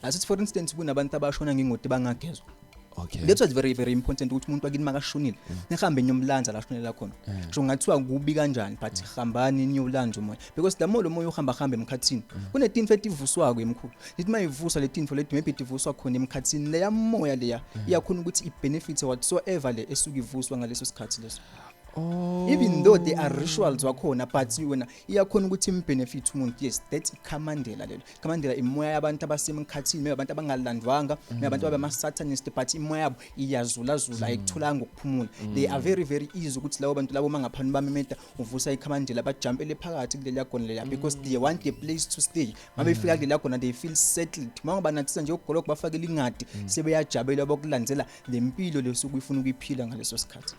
Asithi for instance kunabantu abashona ngengoti bangagezwa. Okay. That's what's very very important ukuthi umuntu wakini makashonile nihambe niyomlanza la shonela khona. Ngisho ngathiwa kubi kanjani, but hambani niyolanza umoya, because the more lo moya uhamba hamba emkhathini, kunetinto etivuswako emkhulu. Lithi mayivusa le tinto leti, maybe tivuswa khona emkhathini, leya moya leya iyakhona ukuthi ibenefit whatsoever le esuke ivuswa ngaleso sikhathi leso. Oh. Even though there are rituals wakhona, but wena iyakhona ukuthi imbenefit umuntu. Yes, that's ikhamandela lelo. Ikhamandela imoya yabantu abasemkhathini, maybe abantu abangalandwanga, maybe abantu abama-satanist, but imoya yabo iyazulazula, ayikutholanga ukuphumula. They are very very easy ukuthi labo bantu labo mangaphani bamemeta uvusa ikhamandela, bajampele phakathi kuleliya gona leya, because they want a place to stay. Mabefika kuleliya gona, they feel settled. Mangabanathisa nje ugoloko, bafakele ingadi, sebeyajabela bokulandzela le mpilo lesuke ifuna ukuyiphila ngaleso sikhathi.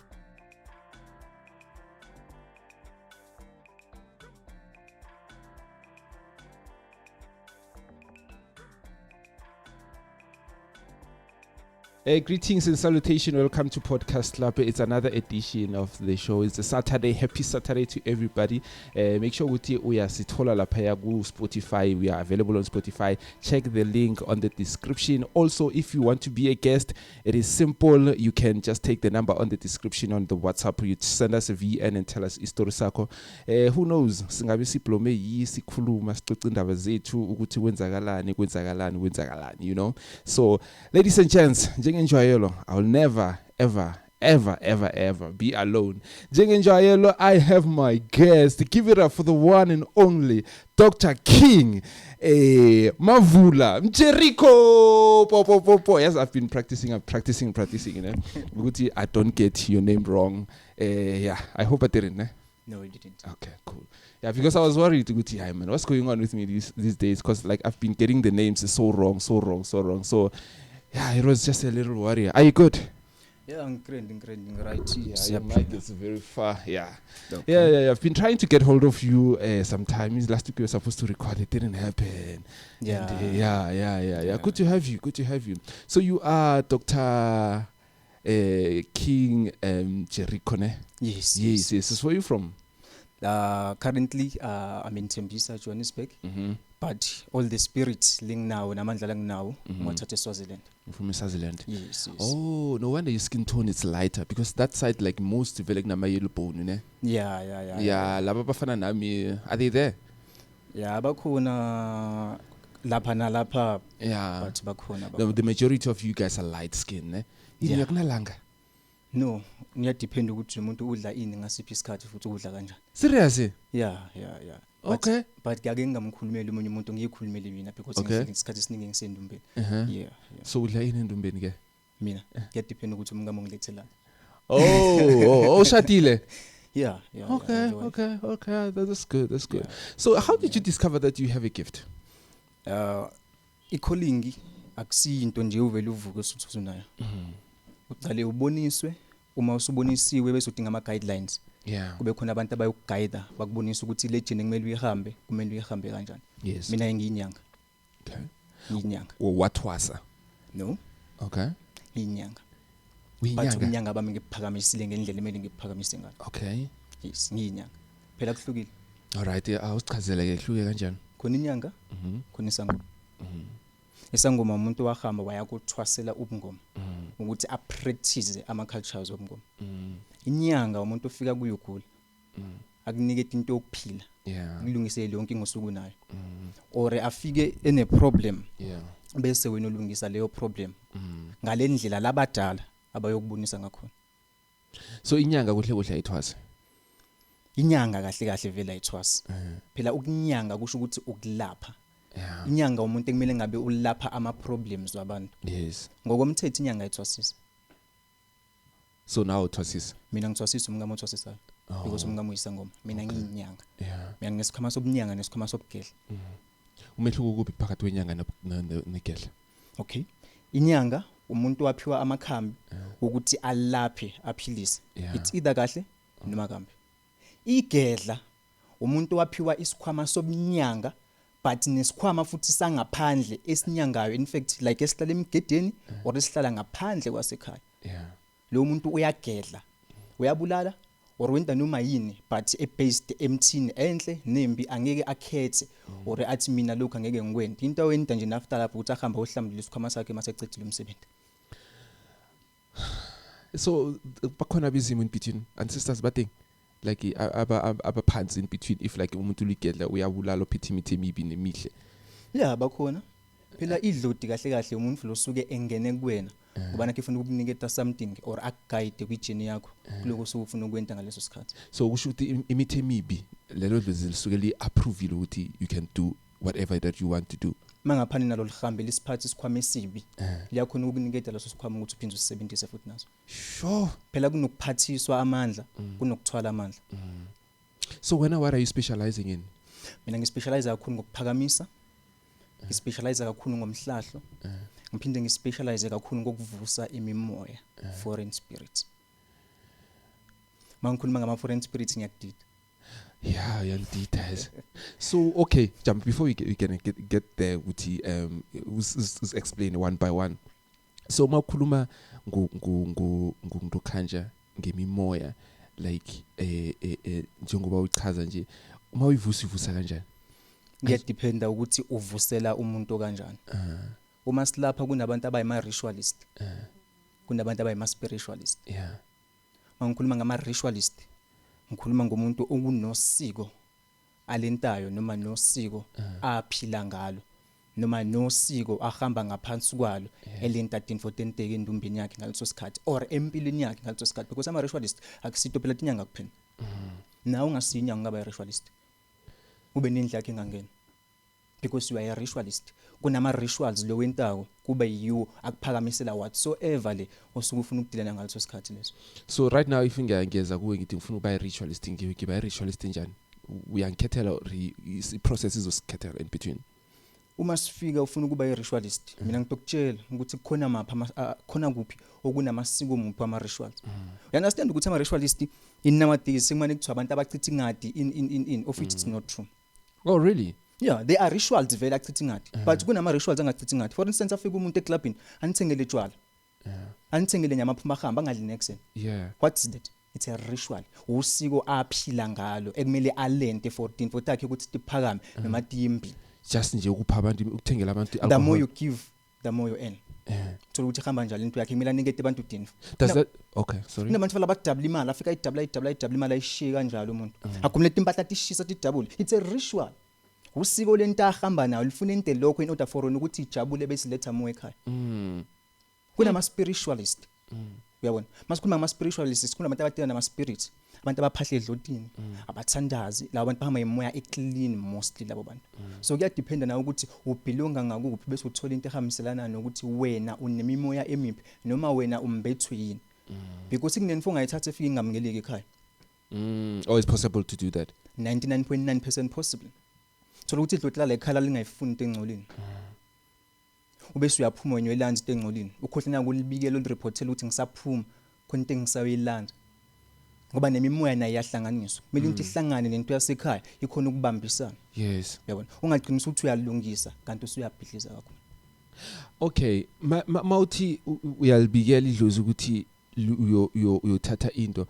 Hey, greetings and salutation. Welcome to Podcast Club. It's another edition of the show. It's a Saturday. Happy Saturday to everybody. Make sure ukuthi uyasithola laphaya ku Spotify. We are available on Spotify. Check the link on the description. Also, if you want to be a guest, it is simple. You can just take the number on the description on the WhatsApp. You send us a VN and tell us istory sakho. Who knows? Singabe siblome yi sikhuluma sixoxa indaba zethu ukuthi kwenzakalani, kwenzakalani, kwenzakalani. So, ladies and gents, njengenjwayelo, I'll never ever ever ever ever be alone. Njengenjwayelo, I have my guest. Give it up for the one and only Dr. King Mavula Mjericho. Po, po, po, po. Yes, I've been practicing, I'm practicing, practicing. Ukuthi I don't get your name wrong. Yeah, I hope I didn't. Eh? No, you didn't. Okay, cool. Yeah, because I was worried ukuthi, hey man, what's going on with me these days? Because like I've been getting the names so wrong, so wrong, so wrong. So yeah, it was just a little worry. Are you good? Yeah, I'm great, I'm great, I'm right. Yeah, your mic is very far. Yeah. Okay. Yeah. I've been trying to get hold of you sometimes. Last week we were supposed to record, it didn't happen. Yeah. And, yeah. Good to have you. Good to have you. So you are Dr. King Jericho, ne? Yes. Yes, yes. So where are you from? Currently, I'm in Tembisa, Johannesburg. But all the spirits linginawo namandla langinawo ngiwathatha eSwaziland. From Swaziland. Yes. Oh, no wonder your skin tone is lighter, because that side like most vele kunama yellow bone, ne? Yeah. Yeah, laba bafana nami, are they there? Yeah, bakhona lapha nalapha. Yeah. But bakhona. The majority of you guys are light skin, ne? Yeah. Yini akunalanga? No, ngiyadepend ukuthi umuntu udla ini ngasiphi isikhathi futhi ukudla kanjani. Serious? Yeah. Okay. But ngiyake ngingamkhulumeli omunye umuntu, ngiyikhulumele mina because Okay. ngisikhathi esiningi ngisendumbeni. Uh-huh. Yeah. So udla ini endumbeni ke? Mina ngiyadepend ukuthi umngamo ngilethelani. Oh, ushadile. Yeah. Okay, yeah. okay. That's good. That's good. Yeah. So how did you discover that you have a gift? I-calling akusiyinto nje uvele uvuke usuthi unayo. Uqale uboniswe, uma usubonisiwe bese udinga ama guidelines. Yeah. Kube khona abantu abayokuguide bakubonisa ukuthi le journey kumele uyihambe, kumele uyihambe kanjani. Yes. Mina ngiyinyanga. Okay. Ngiyinyanga. Wathwasa? No. Okay. Ngiyinyanga. Uyinyanga. But ubunyanga bami ngiphakamisile ngendlela emele ngiphakamise ngayo. Okay. Yes, ngiyinyanga. Phela kuhlukile. All right, awusichazele ke hluke kanjani? Khona inyanga, khona isangoma. Isangoma umuntu wahamba wayakuthwasela ubungoma ukuthi a practice ama cultures obungoma. Inyanga umuntu ufika kuyogula. Akunikete into yokuphila. Yeah. Kulungisele yonke ingosuku nayo. Or afike ene problem. Yeah. Bese wena ulungisa leyo problem. Ngalendlela labadala abayokubonisa ngakhona. So inyanga kuhle kuhle ayithwasi. Inyanga kahle kahle vele ayithwasi. Phela ukunyanga kusho ukuthi ukulapha. Yeah. Inyanga umuntu ekumele ngabe ulapha ama problems wabantu. Yes. Ngokomthetho inyanga ayithwasisi. So now uthwasisa. Mina ngithwasisa umngamo othwasisayo. Oh. Because umngamo uyisangoma. Mina ngiyinyanga. Yeah. Mina nginesikhwama sobunyanga nesikhwama sobugedla. Umehluko kuphi phakathi kwenyanga negedla? Okay. Inyanga umuntu waphiwa amakhambi ukuthi alaphe aphilise. Yeah. It's either kahle noma kambi. Igedla umuntu waphiwa isikhwama sobunyanga but nesikhwama futhi sangaphandle esinyangayo, in fact like esihlala emgedeni or esihlala ngaphandle kwasekhaya. Yeah. Lo muntu uyagedla, uyabulala, Or wenta noma yini, but e-based emthini enhle nembi, angeke akhethe or athi mina lokhu angeke ngikwente. Into awenta nje after lapho ukuthi ahambe ohlambulula isikhwama sakhe mase ecedile umsebenzi. So bakhona bezimo in between, ancestors bathing like abaphansi in between, if like umuntu uligedla uyabulala, ophethe imithi emibi nemihle? Ya, bakhona phela. Idloti kahle kahle umuntu losuke engene kuwena ngoba nakhe ufuna ukukuniketa something or akuguide kwi-journey yakho kuloko osuke ufuna ukwenta ngaleso sikhathi. So kusho ukuthi imithi emibi, lelo dlozi lisuke li-approvile ukuthi you can do whatever that you want to do? Mangaphani nalo lihambe lisiphathe isikhwama esibi, liyakhona ukukuniketa leso sikhwama ukuthi uphinde usisebenzise futhi naso. Phela kunokuphathiswa amandla, kunokuthwala amandla. So wena, what are you specializing in? Mina ngispecialize kakhulu ngokuphakamisa, ngispecialize kakhulu ngomhlahlo, ngiphinde ngispecialize kakhulu ngokuvusa imimoya, foreign spirits. Mangikhuluma ngama foreign spirits, ngiyakudida. Yeah, uyangidida. So okay, jump before we can get there ukuthi us explain one by one. So mawukhuluma ngo ngo ngo ngokukhanja ngemimoya, like njengoba uchaza nje, uma uyivusa, ivusa kanjani? Kuyadependa ukuthi uvusela umuntu kanjani. Uma silapha kunabantu abayima ritualist, kunabantu abayima spiritualist. Mangikhuluma ngama ritualist, ngikhuluma ngomuntu okunosiko alentayo noma nosiko aphila ngalo noma nosiko ahamba ngaphansi kwalo, elenta tinfo tenteke endumbeni yakhe ngaleso sikhathi or empilweni yakhe ngaleso sikhathi, because ama ritualist akusito phela tinyanga kuphela. Nawe ungasiyinyanga, ungaba i-ritualist, ube nendlu yakhe engangena because you are a ritualist. Kunama rituals lo wentako kube yiwo akuphakamisela whatsoever le osuke ufuna ukudilana ngaleso sikhathi leso. So right now, if ngiyangeza kuwe ngithi ngifuna ukuba i-ritualist, ngiba i-ritualist njani? Uyangikhethela or i-process izosikhethela in between? Uma sifika ufuna ukuba i-ritualist, mina ngitokutshela ukuthi kukhona maphi khona kuphi okunamasiko, muphi ama-rituals. You understand ukuthi ama-ritualist in nowadays sekumane kuthiwa abantu abachitha ingadi, in of which it's not true. Oh, really? Yeah, they are rituals vele achitha ingadi, but kunama-rituals angachitha ingadi. For instance, afike umuntu eclubini anithengele tshwala, anithengele nyama, aphuma ahambe angadli next. What is that? It's a ritual, usiko aphila ngalo ekumele alente for tinfo takhe ukuthi tiphakame noma timbi. Just nje ukupha abantu, ukuthengela abantu The more you give, the more you earn. Thola ukuthi ihamba njalo into yakhe, kumele anikete abantu tinfo. Does that, okay, sorry. Kunabantu fela abadabula imali, afika ayidabula, ayidabula, ayidabula imali, ayishiye kanjalo umuntu, agumule timpahla tishisa tidabule. It's a ritual, usiko lento ahamba nayo, lifuna into lokho in order for wena ukuthi ijabule bese letha mo ekhaya. Kunama spiritualist, uyabona, masikhuluma ngama spiritualist, sikhuluma abantu abadila nama spirits, abantu abaphahla edlotini, abathandazi. Labo bantu bahamba imoya eclean mostly labo bantu. So kuyadependa nawe ukuthi ubelonga ngakuphi, bese uthola into ehambiselana nokuthi wena unemimoya emiphi noma wena umbethwe yini, because kunenfo ongayithatha efike ingamukeleki ekhaya. Oh, it's possible to do that? 99.9% possible. Thola ukuthi idloti lala ekhala lingayifuni into engcolile, ubese uyaphuma wena uyelanza into engcolile, ukhohle nakulibikela, ulireportela ukuthi ngisaphuma khona into engisayoyilanda, ngoba nemimoya nayo iyahlanganiswa, kumele into ihlangane nento yasekhaya ikhona ukubambisana. Uyabona, ungagcina ukuthi uyalungisa kanti usuyabhidliza kakhulu. Okay, mawuthi uyalibikela idlozi ukuthi uyothatha into,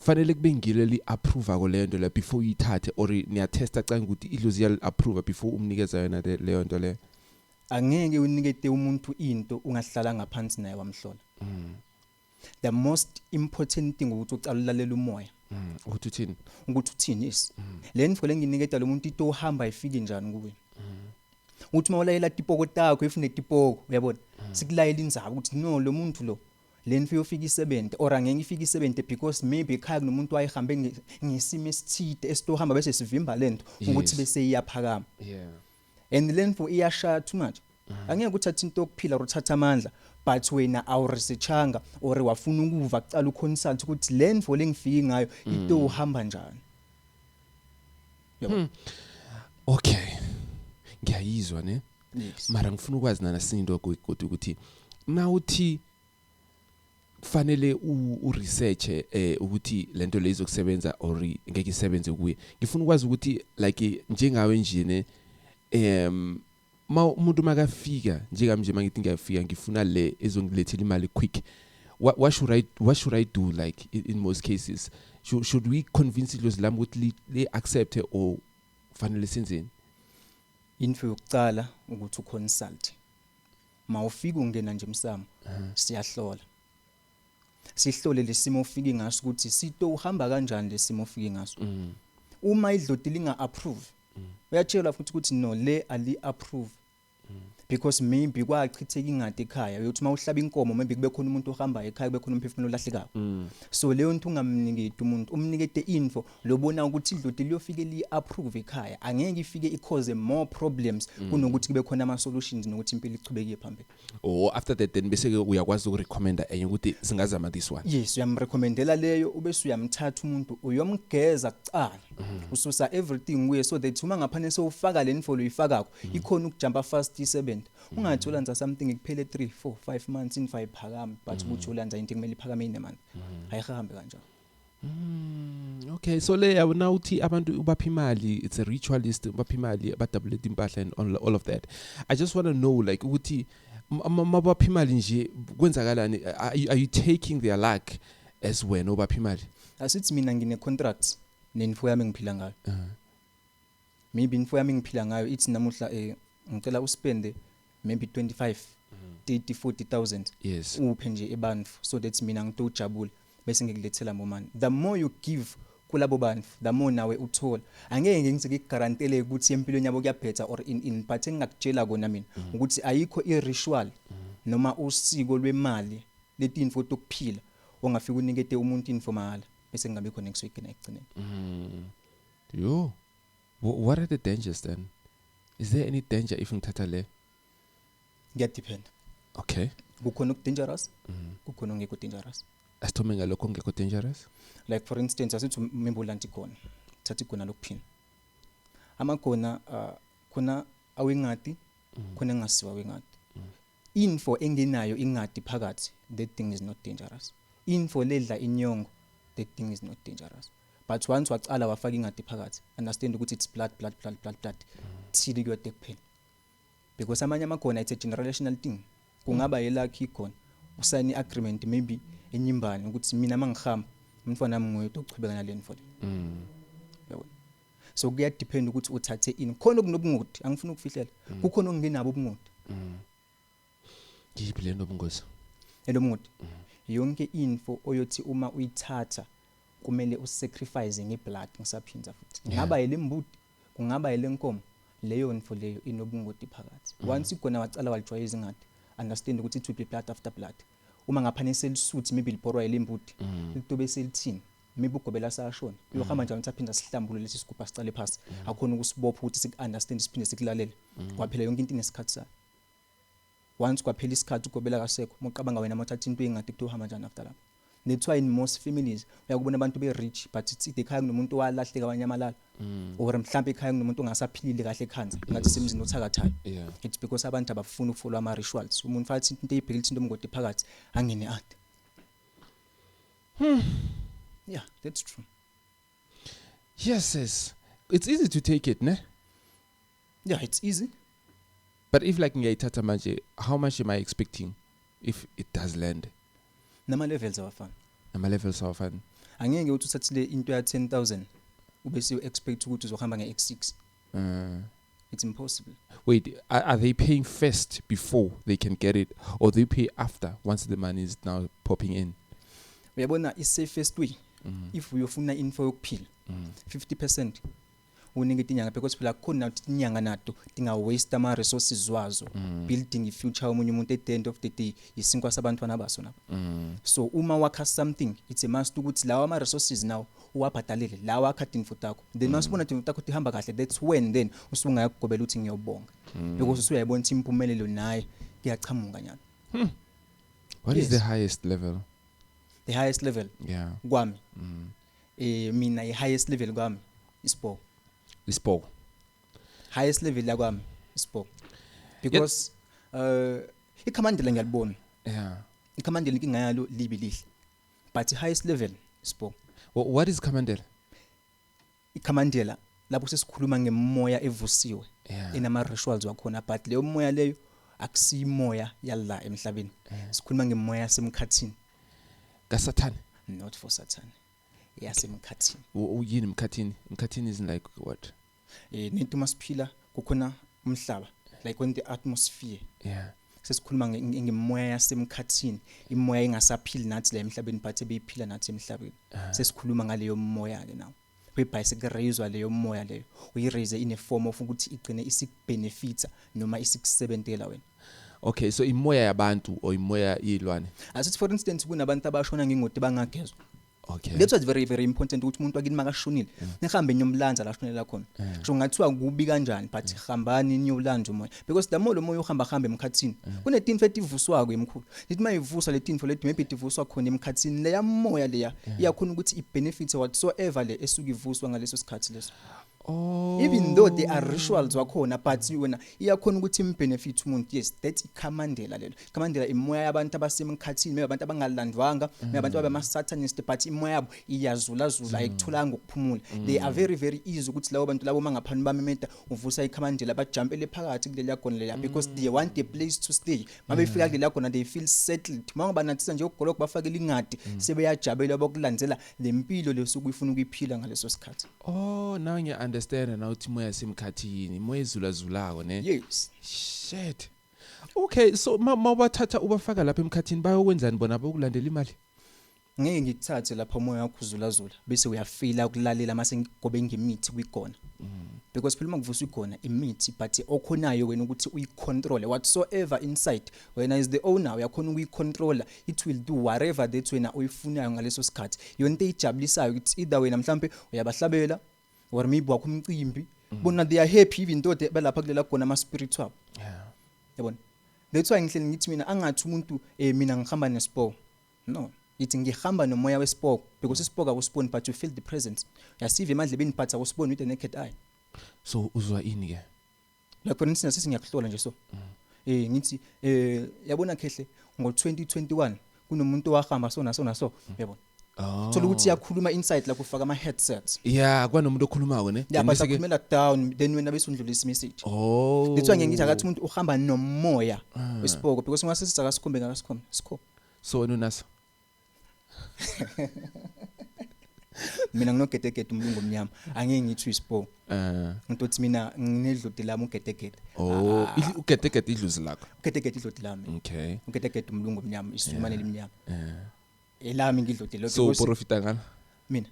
fanele kube ngilo li approve ko leyo nto la before uyithathe, or niyatesta canga ukuthi idlozi iyali approve before umnikeza yona leyo nto leyo? Angeke unikete umuntu into ungahlala ngaphansi naye wamhlola. The most important thing ukuthi ucala ulalela umoya. Ukuthi uthini? Ukuthi uthini, yes. Le nfo lenginiketa lo muntu into uhamba ifike njani kuwe, uthi mawulayela tipoko takho, if unetipoko, uyabona, sikulayela indzaba ukuthi no, lo muntu lo le nto iyofika isebenze or angeke ifike isebenze, because maybe ekhaya kunomuntu wayehambe ngesimo esithide esitohamba bese sivimba lento ukuthi bese iyaphakama. And le nto iyashaya too much. Angeke uthathe into yokuphila or uthathe amandla, but wena awuresearchanga or wafuna ukuva kucala uconsult ukuthi le nto lengifike ngayo into uhamba njani. Yabo. Okay, ngiyayizwa ne. Yes. Mara ngifuna ukwazi nanasinto kodwa ukuthi nawuthi kufanele uresearch ukuthi lento le izokusebenza or ngeke isebenze kuye, ngifuna ukwazi ukuthi like njengawe nje ne, ma umuntu makafika njengami nje, mangithi ngiyafika ngifuna le ezongilethela imali quick, what should I do? Like in most cases, Should we convince idlozi lami ukuthi li accept or fanele senzeni? Into yokucala ukuthi uconsult. Mawufika ungena nje emsamo, siyahlola, sihlole lesimo ofike ngaso ukuthi sito uhamba kanjani lesimo ofike ngaso. Uma idloti linga approve, uyatshelwa futhi ukuthi no, le ali approve because maybe kwachitheka ingadi ekhaya. Uyothi mawuhlaba inkomo, maybe kube khona umuntu ohamba ekhaya, kube khona umphefumulo olahlekayo. So leyo nto ungamniketi umuntu, umnikete info lobona ukuthi idloti liyofike li approve ekhaya, angeke ifike i-cause more problems kunokuthi kube khona ama solutions nokuthi impilo ichubeke phambili. Or after that then bese ke uyakwazi ukurecommenda enye ukuthi singazama this one? Yes, uyamrecommendela leyo, ubese uyamthatha umuntu, uyomgeza kucala, ususa everything kuye so that uma ngaphane sewufaka le info loyifakako, ikhona ukujumpa fast isebenze. Ungathi ulanza something kuphele 3 4 5 months, info ayiphakami, but ukuthi ulanza into kumele iphakame in a month, ayihambe kanjalo. Okay, so le yabona uthi abantu ubapha imali, it's a ritualist, ubapha imali, badabuleta impahla and all of that. I just want to know like ukuthi mabapha imali nje kwenzakalani? Are you taking their luck as wena ubapha imali? Asithi mina ngine contract nenfo yami engiphila ngayo. Maybe info yami engiphila ngayo ithi namuhla ngicela uspende maybe 25, 30, 40,000 uphe nje ebantfu so that mina ngitojabula bese ngikulethela more money. The more you give kulabo bantu, the more nawe uthola. Angeke ngize ngikugarantele ukuthi empilweni yabo kuyabhetha or in, but engingakutshela kona mina ukuthi ayikho i-ritual noma usiko lwemali letinfo tokuphila ongafika unikete umuntu info mahala bese kungabi khona ekusoyigcina ekugcineni. Yo. What are the dangers then? Is there any danger if ngithatha le? Kuyadepend. Kukhona oku-dangerous, kukhona okungekho dangerous. Asithome ngalokho ongekho dangerous. Like for instance, asithi maybe ulanti khona, thatha igona lokuphila, amagona khona awengadi, khona engasiwa awengadi. Info engenayo ingadi phakathi, that thing is not dangerous. Info ledla inyongo, that thing is not dangerous. But once wacala wafaka ingadi phakathi, understand ukuthi it's blood, blood, blood, blood, blood, thili kuyode kuphela because amanye amagona, it's a generational thing. Kungaba yelakhi ikhona, usayine i-agreement maybe enyimbane ukuthi mina mangihamba umntwana wami nguye otochubeka nale nto le. Yabona, so kuyadepend ukuthi uthathe ini. Khona okunobungoti, angifuni ukufihlela, kukhona okungenabo ubungoti. Yiphi le nobungozi? Elobungoti, yonke info oyothi uma uyithatha kumele usacrifice ngeblood, ngisaphinza futhi, kungaba yelembuti, kungaba yelenkomo, leyo info leyo inobungoti phakathi. Once igona wacala walijwayeza ingadi, understand ukuthi it will be blood after blood. Uma ngaphane selisuthi maybe libhorwa yelembuti, litobe selithini, maybe ugobela sayashona, uyohamba njalo ukuthi aphinda sihlambulule lesi sigubha, sicale phasi, akhona ukusibopha ukuthi siku-understand, siphinde sikulalele. Kwaphela yonke into inesikhathi sayo. Once kwaphela isikhathi ugobela kasekho, uma wena mawuthatha into engadi kuthi uhamba njani after lapho. That's why in most families uyakubona abantu be-rich, but it's either ekhaya kunomuntu owalahleka wanyamalala or mhlawumbe ekhaya kunomuntu ongasaphilile kahle ekhanza, ngathi semzini othakathayo. It's because abantu abafuni ukufollow ama-rituals. Umuntu fathi into eyibhekile into omngodi phakathi angene ade. Yeah, that's true. Yes. It's easy to take it, ne? Yeah, it's easy. But if like ngiyayithatha manje, how much am I expecting if it does land? Nama-levels awafani. Ama levels awafani. Angeke uthi uthathile into ya 10,000 ube siyo-expect ukuthi uzohamba nge-X6. It's impossible. Wait, are they paying first before they can get it, or they pay after once the money is now popping in? Uyabona, i-safest way, if uyofuna info yokuphila, 50% unikete inyanga because phela kukhona nathi inyanga nato tinga-waste ama-resources wazo building i-future yomunye umuntu. At the end of the day isinkwa sabantwana baso nabo. So uma wakha something, it's a must ukuthi lawa ama-resources now uwabhadalele lawa akha tinfo takho, then masibona tinfo takho tihamba kahle, that's when then usungayakugobela ukuthi ngiyobonga because usuyayibona ukuthi impumelelo naye kuyachamuka nyana. What is Yes. the highest level? The highest level? Yeah. Kwami, mina i-highest level kwami isibhoko. Isibhoko. Highest level yakwami isibhoko because ikhamandela ngiyalibona. Ikhamandela inkinga yalo libi lihle, but i-highest level isibhoko. What is Kamandela? Ikhamandela lapho sesikhuluma ngemoya evusiwe enama-rituals wakhona, but leyo moya leyo akusiyimoya yala emhlabeni, sikhuluma ngemoya yasemkhathini. Kasathane. Not for Satan. Yasemkhathini. Yini mkhathini? Mkhathini is like what? Nento masiphila kukhona umhlaba, like when the atmosphere, sesikhuluma ngemoya yasemkhathini, imoya engasaphili nathi la emhlabeni but ebeyiphila nathi emhlabeni. Sesikhuluma ngaleyo moya ke now, whereby sekurayizwa leyo moya leyo, uyiraise in a form of ukuthi igcine isikubenefita noma isikusebentela wena. Okay, so imoya yabantu or imoya yilwane? Asithi for instance kunabantu abashona ngengoti bangagezwa. That's why it's very very important ukuthi umuntu wakini makashonile nihambe niyomlanza la shonela khona. Kusho ngathiwa kubi kanjani, but hambani niyolanda umoya, because the more lo moya uhamba hamba emkhathini, kunetinto etivuswako emkhulu, lithi mayivusa le tinto leti, maybe tivuswa khona emkhathini, leya moya leya iyakhona ukuthi ibenefit whatsoever le esuke ivuswa ngaleso sikhathi leso. Even though there are rituals wakhona, but wena iyakhona ukuthi imbenefit umuntu. Yes, that's ikhamandela lelo. Ikhamandela imoya yabantu abasemkhathini, maybe abantu abangalandwanga, maybe abantu abama satanist, but imoya yabo iyazulazula, ayikutholanga ukuphumula. They are very very easy ukuthi labo bantu labo mangaphani bamemeda uvusa ikhamandela, bajumpele phakathi kuleliya gona leya because they want a place to stay. Mabefika kuleliya gona they feel settled. Mangabanathisa nje ugoloko, bafakele ingadi, sebeyajabela bokulandzela lempilo lesuku uyifuna ukuyiphila ngaleso sikhathi. Oh, now ngiya understand now ukuthi imoya yasemkhathini, imoya ezulazulako, ne? Yes. Shit. Okay, so ma mawubathatha ubafaka lapha emkhathini, bayokwenzani bona? Bokulandela imali? Ngeke ngikuthathe lapha umoya wakho uzulazula bese uyafila ukulalela mase ngigobe ngemithi kwigona, because phela uma kuvuswa igona imithi, but okhonayo wena ukuthi uyicontrol whatsoever inside, wena is the owner, uyakhona ukuyicontrola. It will do whatever that wena uyifunayo ngaleso sikhathi, yonke into eyijabulisayo. It's either wena mhlambe uyabahlabela or maybe wakho umcimbi, bona they are happy even though they balapha kulela gona ama spirit wabo. Yabona, that's why ngihleli ngithi mina angathi umuntu mina ngihamba nesipoko, no, ithi ngihamba nomoya wesipoko, because isipoko awusiboni but you feel the presence. Uyasiva emadlebeni but awusiboni with the naked eye. So uzwa ini ke? Like for instance, sithi ngiyakuhlola nje, so ngithi yabona khehle, ngo 2021 kunomuntu owahamba so naso naso, yabona? Thola ukuthi iyakhuluma inside la, kufaka ama headsets. Yeah, kwanomuntu okhulumako, ne? Yeah. Then But bese-ke- akhulumela down, then wena bese undlulisa message. That's why ngithi akathi umuntu uhamba nomoya wesipoko, because ungasisiza akasikhombe ngakasikhombe sikho. So wena unaso? Mina nginogedegede umlungu omnyama, angeke ngithi uyisipoko. Ngitothi mina nginedloti lami ugedegede. Oh, ugedegede idlozi lakho. Ugedegede idloti lami. Ugedegede umlungu omnyama, isumane limnyama. Elami ngidloti lo. So uprofita ngala? Mina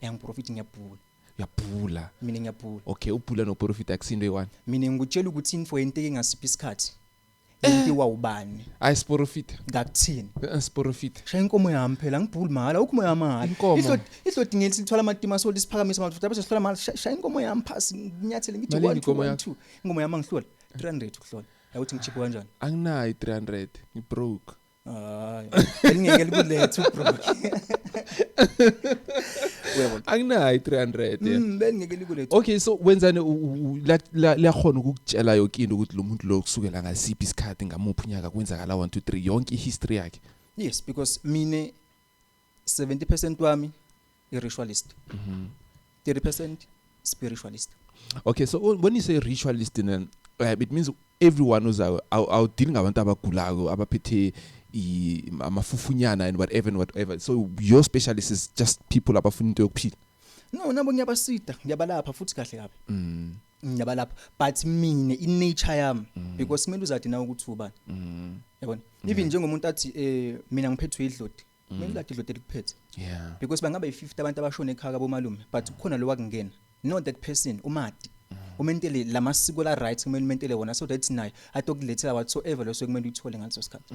yangiprofit, ngiyabhula. Uyabhula? Mina ngiyabhula. Okay, ubhula noprofita akusinto eyi-one. Mina ngikutshela ukuthi info yento engasiphi isikhathi, into wawubani. Hayi, siprofita. Ngakuthini? Siprofita. Shaya inkomo yami phela, ngibhuli mahhala, ukho umoya mahhala. Inkomo. Ihlodi ngelithi lithwala amatima, so lisiphakamisa amafuta bese sihlola mahhala. Shaya inkomo yami phasi, nginyathele ngithi Malini 1 2 inkomo 1 yakho? 2. Inkomo yami angihlola 300 ukuhlola, yakuthi ngichiphe kanjani. Anginayo i-300, ngibroke. Hayi, elingeke likulethe ubroke, uyabona? Anginayo i-300, yeah. Belingeke likulethe. Okay, so wenzani? Liyakhona ukukutshela yonke into ukuthi lo muntu lo kusukela ngasiphi isikhathi, ngamuphi unyaka, kwenzakala 1 2 3, yonke ihistory yakhe? Yes, because mine 70% wami i-ritualist, 30% spiritualist. Okay, so when you say ritualist, then it means everyone who's awudeal ngabantu abagulako, abaphethe amafufunyana and whatever and whatever. So your specialist is just people abafuna into yokuphila? No, nabo ngiyabasida, ngiyabalapha futhi kahle kabi. Ngiyabalapha, but mine i-nature yami, because kumele uzathi nawe ukuthi ubani, yabona? Even njengomuntu athi mina ngiphethwe idloti, kumele ulathi idloti elikuphethe, because bangaba yi-50 abantu abashona ekhaya kabomalume, but kukhona lo wakungena, not that person umadi umentele lamasiko la right, kumele umentele wona so that naye atokulethela whatsoever leso kumele uyithole ngaleso sikhathi.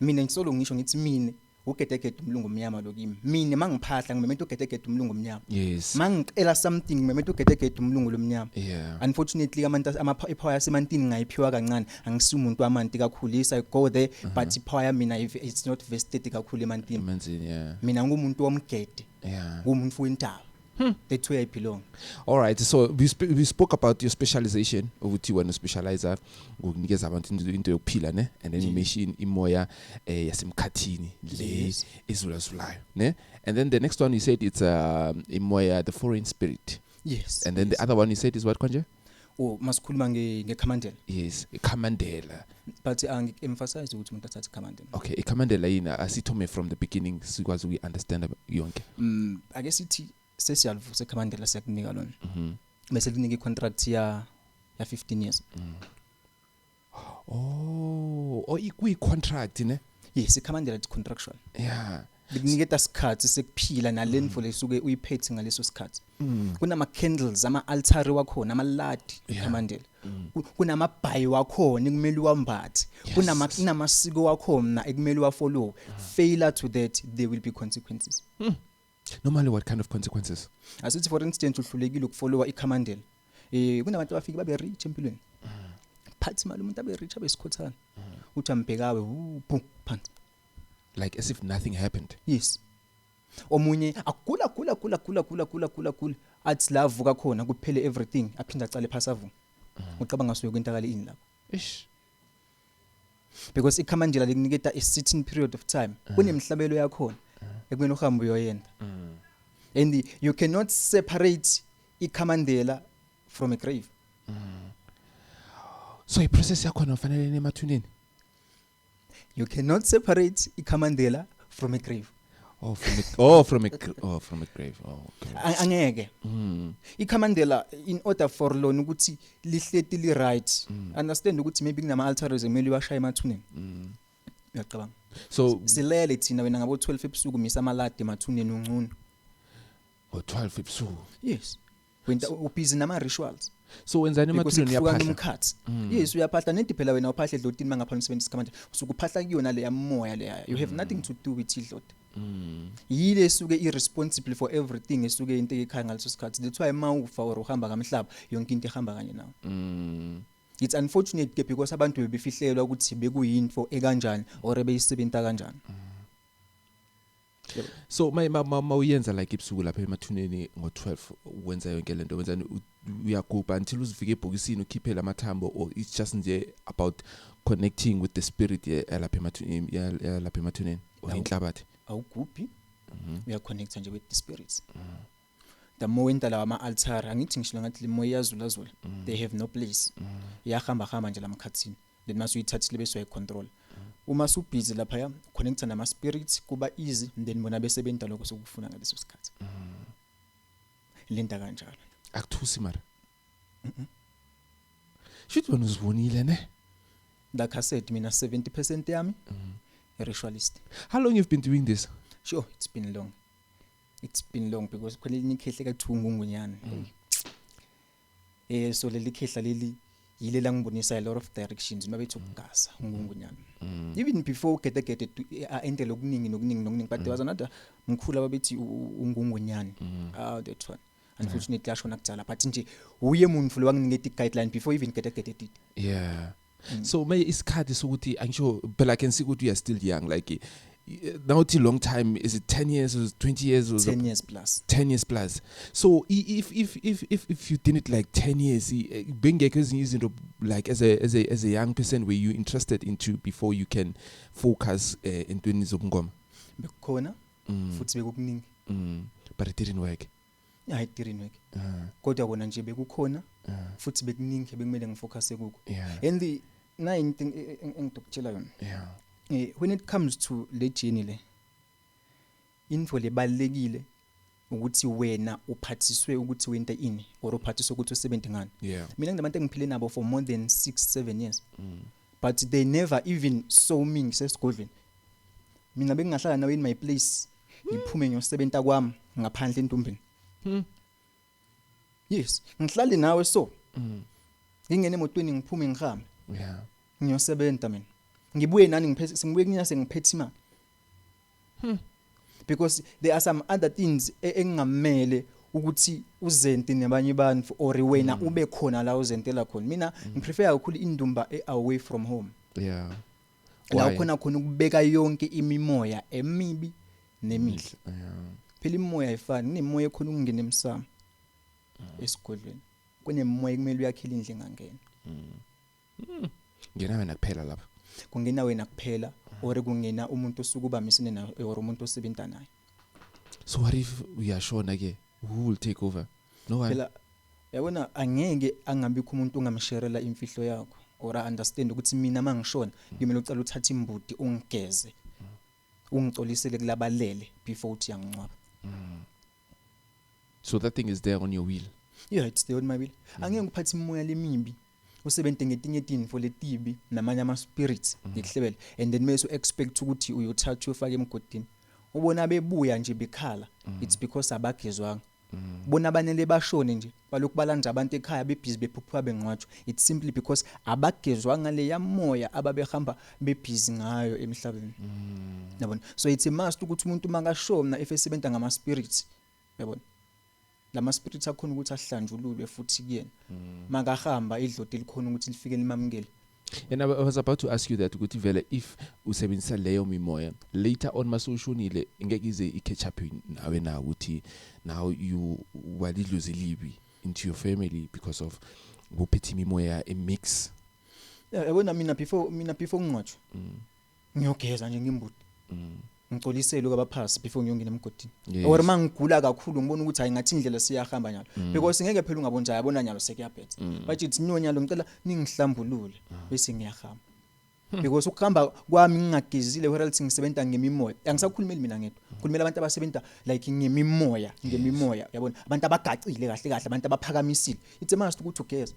Mina ngisolo ngisho ngithi mina ugedegede umlungu omnyama lo kimi. Mina mangiphahla ngimemeta ugedegede umlungu omnyama. Mangicela something ngimemeta ugedegede umlungu lomnyama. Unfortunately abantu ama ipower yasemantini ngayiphiwa kancane, angisiyo umuntu wamanti kakhulu. Yes, I go there, but ipower yami mina it's not vested kakhulu emantini. Emanzini, yeah. Mina ngumuntu womgede, ngumuntu wentaba. That's where I belong. All right, so we spoke about your specialization, ukuthi wena uspecialize ngokunikeza abantu into yokuphila, ne? And then you mention imoya yasemkhathini le ezulazulayo, ne? And then the next one you said it's imoya, the foreign spirit. Yes. And then the other one you said is what, konje? Oh, masikhuluma ngekhamandela. Yes, ikhamandela. But angi-emphasize ukuthi umuntu athathe ikhamandela. Okay, ikhamandela yini? Asithome from the beginning, sikwazi ukuyi-understand yonke. Ake sithi sesiyalivusa ikhamandela, siyakunika lona. Bese linika i-contract ya 15 years. Oh, kuyi-contract ne? Yes, ikhamandela it's contractual. Likuniketa isikhathi sekuphila nalento lesuke uyiphethe ngaleso sikhathi. Kunama candles, ama altari wakhona, amaladi ikhamandela. Kunamabhayi wakhona ekumele uwambathe. Kunamasiko wakhona ekumele uwafollow. Failure to that, there will be consequences. Normally what kind of consequences? Asithi for instance uhlulekile ukufollowa ikhamandela. Kunabantu abafika babe rich empilweni. Phathi imali, umuntu abe rich, abe sikhothana. Uthi ambhekawe bu phansi. Like as if nothing happened. Yes. Omunye agula gula gula gula gula gula gula gula, athi la avuka khona kuphele everything, aphinde acale phasi avuka. Ucabanga suye kwentakala ini lapho? Ish. Because ikhamandela likuniketa a certain period of time. Kunemhlabelo yakhona ekumele uhambe uyoyenda. And you cannot separate ikhamandela from a grave. So iprocess yakhona ufanele nemathuneni? You cannot separate ikhamandela from a grave. Oh, from a grave. Oh, okay. Angeke. Ikhamandela, in order for lona ukuthi lihleti li right. Understand ukuthi maybe kunama altars emele uyashaya emathuneni. Uyacabanga. So silele thina wena ngabo 12 ebusuku, misa amaladi emathuneni unqunu. Oh, 12 ebusuku. Yes. Wena ubusy nama rituals. So wenzani Because emathuneni, kuhlukana uyaphahla? Umkhathi. Yes, uyaphahla nedi phela wena uphahla edlotini mangapha usebenzisa ikhamandela. Usuke uphahla kuyona leya moya leya. You have nothing to do with idloti. Yile esuke irresponsible for everything esuke into ekhaya ngaleso sikhathi. That's why mawufa or uhamba kamhlaba, yonke into ihamba kanye nawe. It's unfortunate ke because abantu bebefihlelwa ukuthi bekuyinto ekanjani or beyisebenta kanjani. So my ma uyenza like ebusuku lapha emathuneni ngo12, wenza yonke lento, wenzani? Uyagubha until uzifike ebhokisini, ukhiphe lamathambo, or it's just nje about connecting with the spirit yalapha emathuneni, yalapha emathuneni or Yabo. inhlabathi? Awugubhi, uyaconnecta nje with the spirits. The more wenta lawa ama-altar, angithi ngishilo ngathi le moya iyazulazula, they have no place, iyahamba hamba nje lamakhathini. Then mase uyithathile bese uyayicontrol. Uma subusy laphaya connecta nama-spirits, kuba easy, then bona besebenta lokho sokufuna ngaleso sikhathi. Lenta kanjalo. Akuthusi mara? Shuthi wena uzibonile ne? Like I said, mina 70% yami i-ritualist. How long you've been doing this? Sure, it's been long, it's been long, because khona elinye ikhehle kathiwa ungungunyana. So leli khehla leli yile la ngibonisa a lot of directions mabethi ukugasa ungungunyana, even before ugedegede endele okuningi nokuningi nokuningi. But there was another mkhulu ababethi ungungunyana. Ah, that one unfortunately ashona kudala, but nje uye muntu lo wanginiketa i-guideline before even gedegede did. So may isikhathi sokuthi angisho but I can see ukuthi you are still young, like now till long time, is it 10 years or 20 years or 10 years plus. 10 years plus. So if you did it like 10 years, bengekho ezinye izinto, like as a young person, were you interested into before you can focus entweni zobungoma? Bekukhona futhi bekukuningi. But it didn't work. Hayi, it didn't work. Kodwa kona nje bekukhona futhi bekuningi bekumele ngifocus kuko. And the nayi into engidokutshela yona. When it comes to le journey, le info lebalekile ukuthi wena uphathiswe ukuthi wente ini or uphathiswe ukuthi usebenze ngani. Mina nginabantu engiphile nabo for more than 6 7 years, but they never even saw me ngisesigodlweni. Mina bengingahlala nawe in my place, ngiphume ngiyosebenta kwami ngaphandle entumbeni. Yes, ngihlale nawe, so ngingene emotweni, ngiphume, ngihambe ngiyosebenta. Mina ngibuye nani, ngiphethe, sengibuye kunina sengiphethe imali, because there are some other things engingamele ukuthi uzente nabanye abantu or wena ube khona la uzentela khona. Mina ngiprefer kakhulu indumba away from home, la Why? khona khona ukubeka yonke imimoya emibi nemihle. Phela imimoya ayifani. Kunemimoya ekhona ukungena emsamo esigodlweni, kunemimoya ekumele uyakhela indlu engangena. Ngena wena kuphela lapha. Kungena wena kuphela or kungena umuntu osuke ubambisene naye or umuntu osebenta naye. So what if uyashona ke? Who will take over? No one. Phela Yabona, angeke angabikho umuntu ongamsherela imfihlo yakho or understand ukuthi mina mangishona kumele ucala uthathe imbuti ungigeze, ungicolisele kulabalele before uthi yangcwaba. So that thing is there on your will? Yeah, it's there on my will. Angeke uphathe imoya lemimbi, usebente ngetinye tintfo letibi namanye ama spirits ngikuhlebele, and then mase expect ukuthi uyothatha uyofaka emgodini. Ubona bebuya nje bekhala, it's because abagezwanga. Bona banele bashone nje, balokhu balanda abantu ekhaya, bebhizi bephupha bengcwatshwa. It's simply because abagezwanga le yamoya ababehamba bebhizi ngayo emhlabeni, yabona. So it's a must ukuthi umuntu makashona, if esebenta ngama spirits, yabona, lama spirits akhona ukuthi ahlanjululwe futhi kuyena. Makahamba, idloti likhona ukuthi lifike limamukele. And I was about to ask you that, ukuthi vele if usebenzisa leyo mimoya, later on masushonile, ngeke ize i-catch up nawe na, ukuthi now you walidlozi libi into your family because of buphethe imimoya emix? Yeah, yabona, mina before ngingcwatshwa ngiyogeza nje ngimbuti, ngicolisele kwabaphasi before ngiyongena emgodini. Or mangigula kakhulu, ngibona ukuthi hayi, ngathi indlela siyahamba nyalo, because ngeke phela ungabona nje, yabona, nyalo sekuyabhetha. But it's no, nyalo ngicela ningihlambulule bese ngiyahamba, because ukuhamba kwami ngingagezile, whereas ngisebenta ngemimoya, angisakhulumeli mina ngedwa, khulumela abantu abasebenta like ngemimoya, yabona, abantu abagacile kahle kahle, abantu abaphakamisile. It's a must ukuthi ugeze.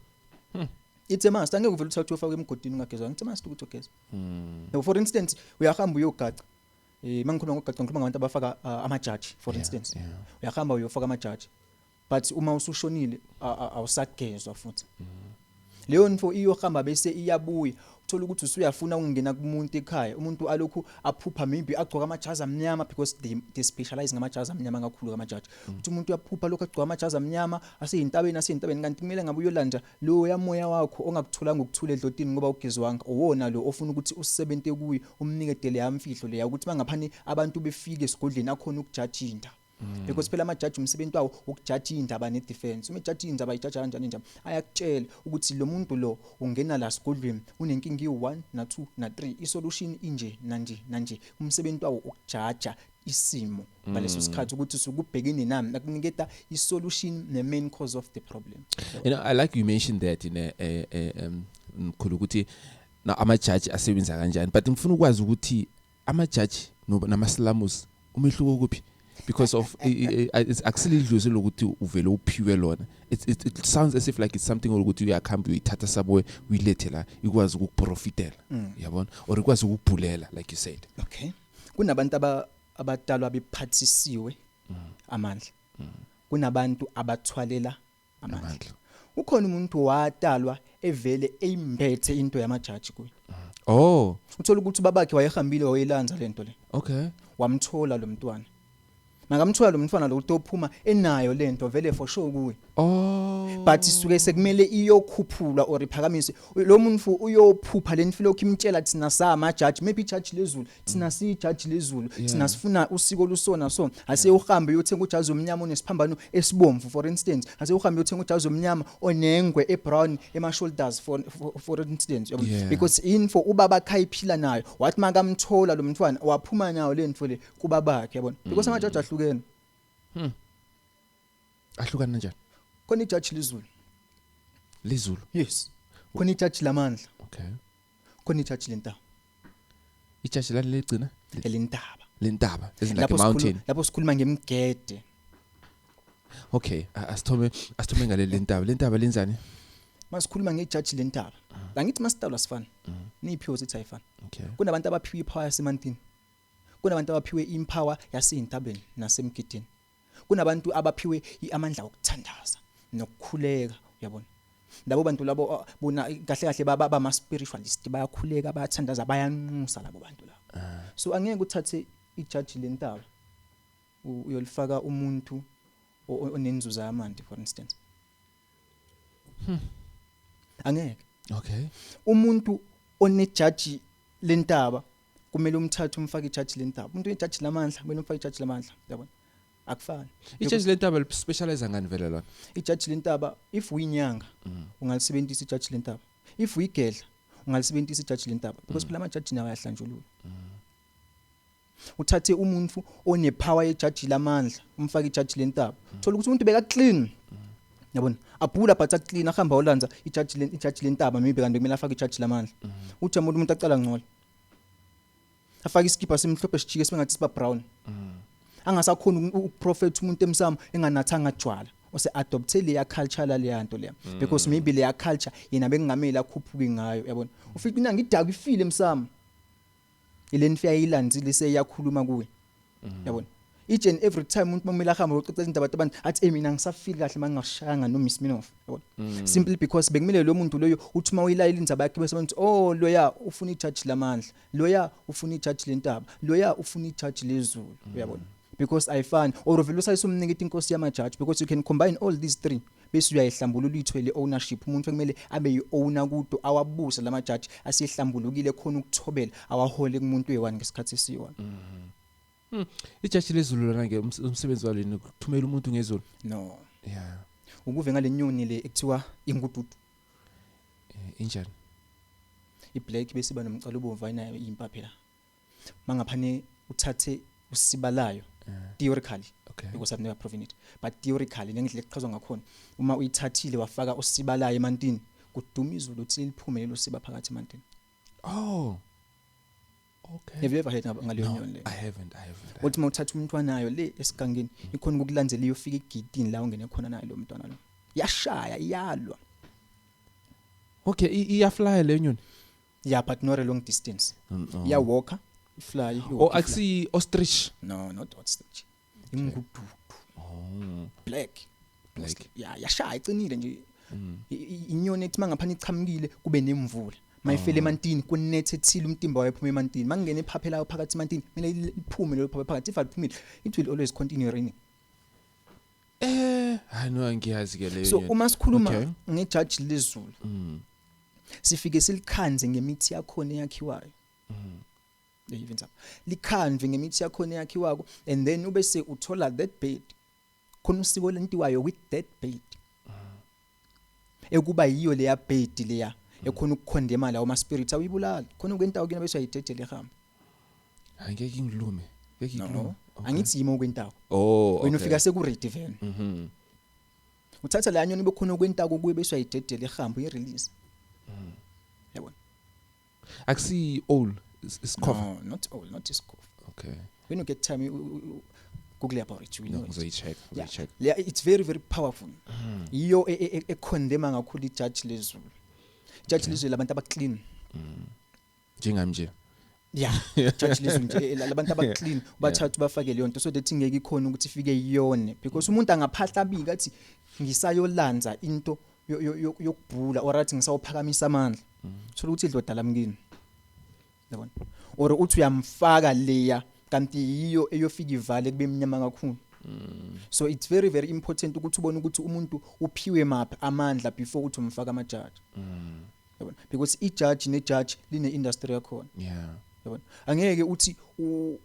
It's a must. Angeke uvele uthathe ufake emgodini ungagezwanga. It's a must ukuthi ugeze. Now, for instance, uyahamba uyogaca, mangikhuluma ngokugaca, ngikhuluma ngabantu abafaka amajaji, for instance. Uyahamba uyofaka amajaji, but uma usushonile awusagezwa futhi. Leyo nto iyohamba bese iyabuya, uthola ukuthi usuyafuna ukungena kumuntu ekhaya, umuntu alokhu aphupha, maybe agcoka amajazi amnyama, because they specialize ngamajazi amnyama kakhulu kamajaji, ukuthi umuntu uyaphupha lokhu agcoka amajazi amnyama aseyintabeni, kanti kumele ngabe uyolanda lo yamoya wakho ongakutholanga ukuthula edlotini ngoba ugezwanga. Owona lo ofuna ukuthi usebente kuye, umniketele yamfihlo leya, ukuthi bangaphani abantu befike esigodleni akhona ukujaja indaba, because phela amajaji umsebenzi wawo ukujaja indaba ne-defense. Uma ejaja indaba, ijaja kanjani indaba? Ayakutshela ukuthi lo muntu lo ungena la sigodlweni unenkinga i-1 na-2 na-3, isolution inje nanje nanje. Umsebenzi wawo ukujaja isimo ngaleso sikhathi ukuthi usukubhekene nami, akuniketa isolution ne-main cause of the problem. I like you mentioned that in mkhulu, ukuthi na amajaji asebenza kanjani, but ngifuna ukwazi ukuthi amajaji namaslamus umehluko kuphi, because of it's akusilidlozi lokuthi uvele uphiwe lona. It sounds as if like it's something ukuthi uyakhamba uyithatha somewhere, uyilethe la, ikwazi ukukuprofitela, yabona, or ikwazi ukukubhulela, like you said. Okay, kunabantu abadalwa bephathisiwe amandla, kunabantu abathwalela amandla. Amandla. Ukhona umuntu wadalwa evele eyimbethe into yamajaji kuye. Oh. Uthola ukuthi babakhe wayehambile wayelanza lento le. Wamthola lo mntwana, makamthola lo mntwana lo utophuma enayo lento vele for sure kuye. But isuke sekumele iyokhuphulwa or iphakamiswe. Lo muntu uyophupha le nto lokhu imtshela, thina sama judge, maybe ijaji lezulu, thina siyijaji lezulu, thina sifuna usiko lusona, so ase uhambe uyothenga ujazi omnyama onesiphambano esibomvu, for instance, ase uhambe uyothenga ujazi omnyama onengwe ebrown ema shoulders, for instance, yabo. Because info ubaba khayiphila nayo, wathi makamthola lo mntwana waphuma nayo le nto le kubabakhe, yabona, because amajaji ahlukene. Ahlukana kanjani? Khona ijaji lezulu. Lezulu? Yes, khona ijaji lamandla. Khona ijaji lentaba. Ijaji lani legcina? Elintaba. Lentaba, isn't like Lapho a mountain? Lapho sikhuluma ngemgede. Okay, asithome ngale lentaba. Lentaba lenzani? Masikhuluma ngejaji lentaba la, ngithi masitawula sifana niyiphiwo zithi ayifani. Kunabantu abaphiwe ipower yasemantini, kunabantu abaphiwe impower yasezintabeni nasemgidini, kunabantu abaphiwe amandla okuthandaza nokukhuleka, uyabona. Labo bantu labo bona kahle kahle bama spiritualist, bayakhuleka, bayathandaza, bayanxusa labo bantu labo. So angeke uthathe ijaji lentaba uyolifaka umuntu onenzuza yamanti, for instance, angeke. Umuntu onejaji lentaba kumele umthathe umfake ijaji lentaba, umuntu onejaji lamandla kumele umfake ijaji lamandla, yabona, akufani. Ijaji lentaba lispecialize ngani vele lona? Ijaji lentaba, if uyinyanga, ungalisebenzisa ijaji lentaba. If uyigedla, ungalisebenzisa ijaji lentaba, because phela amajaji nawo ayahlanjululwa. Uthathe umuntu onepower yejaji lamandla umfake ijaji lentaba, thola ukuthi umuntu beka clean. Yabona, abhula but aclean, ahamba olanza ijaji ijaji lentaba, maybe kanti kumele afake ijaji lamandla. Uthi umuntu acala ngcola, afake iskipa simhlophe, sijike sibengathi siba brown, angasakhona ukuprofet umuntu emsamo enganathanga jwala, ose adopte leya culture la, leya nto leya, because maybe leya culture yena bekungamele akhuphuke ngayo, yabona. Ufika mina ngidaka ifile emsamo, ileni fika ilandzile, seyakhuluma kuwe, yabona. Each and every time umuntu mamela ahamba ucoca indaba abantu, athi, "Hey, mina ngisafeel kahle mangingashayanga no Miss Minoff," yabona, simply because bekumele lo muntu loyo uthi uma uyilayela indaba yakhe bese bathi, "Oh, loya ufuna ijaji lamandla, loya ufuna ijaji lentaba, loya ufuna ijaji lezulu," uyabona, because ayifani. Or vele usayisumnika inkosi yamajaji, because you can combine all these three bese uyayihlambulula, uyithwele ownership. Umuntu ekumele abe yi-owner kudo, awabuse lamajaji asehlambulukile, khona ukuthobela, awahole kumuntu oyi-one ngesikhathi esiyi-one. Ijaji lezulu lona ke, umsebenzi walo yini? Ukuthumela umuntu ngezulu? No. Ukuve ngale nyoni le ekuthiwa ingududu? Injani? I-black bese iba nomcala obomvu, ayinayo impaphe la mangaphane uthathe usibalayo, theoretically, because I've never proven it, but theoretically, ngendlela ekuchazwa ngakhona, uma uyithathile wafaka usibalayo emantini, kuduma izulu uthi liphume lelo siba phakathi emantini. Oh, okay. Have you ever heard ngaleyo No, nyoni le? I haven't, I haven't. Uthi uma uthatha umntwana le esigangeni, ikhona ukukulandzela, iyofika egidini la ungene khona nayo lo mntwana lo, yashaya, iyalwa. Okay, iyafly le nyoni? Yeah, but not a long distance. Oh. Iyawalka, ifly. Oh, akusi ostrich? No, not ostrich, ingududu. Oh. Black. Black. Yeah, yashaya, icinile nje. Inyoni ethi mangaphana ichamukile kube nemvula, mayifele emantini kunethe ethile, umtimba wayo phuma emantini, mangene iphaphela phakathi emantini, kumele liphume lelo phaphe phakathi. If aliphumile, it will always continue raining. Hayi no, angiyazi ke leyo So nyoni. uma sikhuluma ngejaji lezulu, sifike silikhanze ngemithi yakhona eyakhiwayo. Le events apha likhandve ngemithi yakhona eyakhiwako, and then ubese uthola that bird, khona usiko lentiwayo with that bird, ekuba yiyo leya bird leya ekhona ukukhondema lawo ma spirits, awuyibulala khona kwentawo kina, bese uyayidedela ihamba. Angeke ngilume, ngeke No. ngikulume. Okay. Angithi yimo kwentawo. Oh, Wena okay. ufika seku-ready vele. Uthatha la nyoni bekhona kwentako kuye, bese uyayidedela ihamba, uyirelease, yabona. Akusi owl, isikhova? No, not owl, not isikhova. Okay. When you get time, you google about it, you will No, know it. ngizoyi-check. Yeah. Ngizoyi-check. Yeah, it's very very powerful. Iyo ekhondema kakhulu ijaji lezulu, ijaji lezulu labantu abaclean. Njengami nje. Yeah, jaji lezulu nje, labantu abaclean, bathathu bafake leyo nto so that ingeke ikhona ukuthi ifike yone, because umuntu angaphahla abika athi ngisayolanza into yokubhula or athi ngisawuphakamisa amandla, thola ukuthi idloda lamkini, yabona, or uthi uyamfaka leya kanti yiyo eyofika ivale kube mnyama kakhulu. So it's very very important ukuthi ubone ukuthi umuntu uphiwe maphi amandla before uthi umfaka amajaji, yabona, because ijudge nejudge line industry yakhona. Yabona, angeke uthi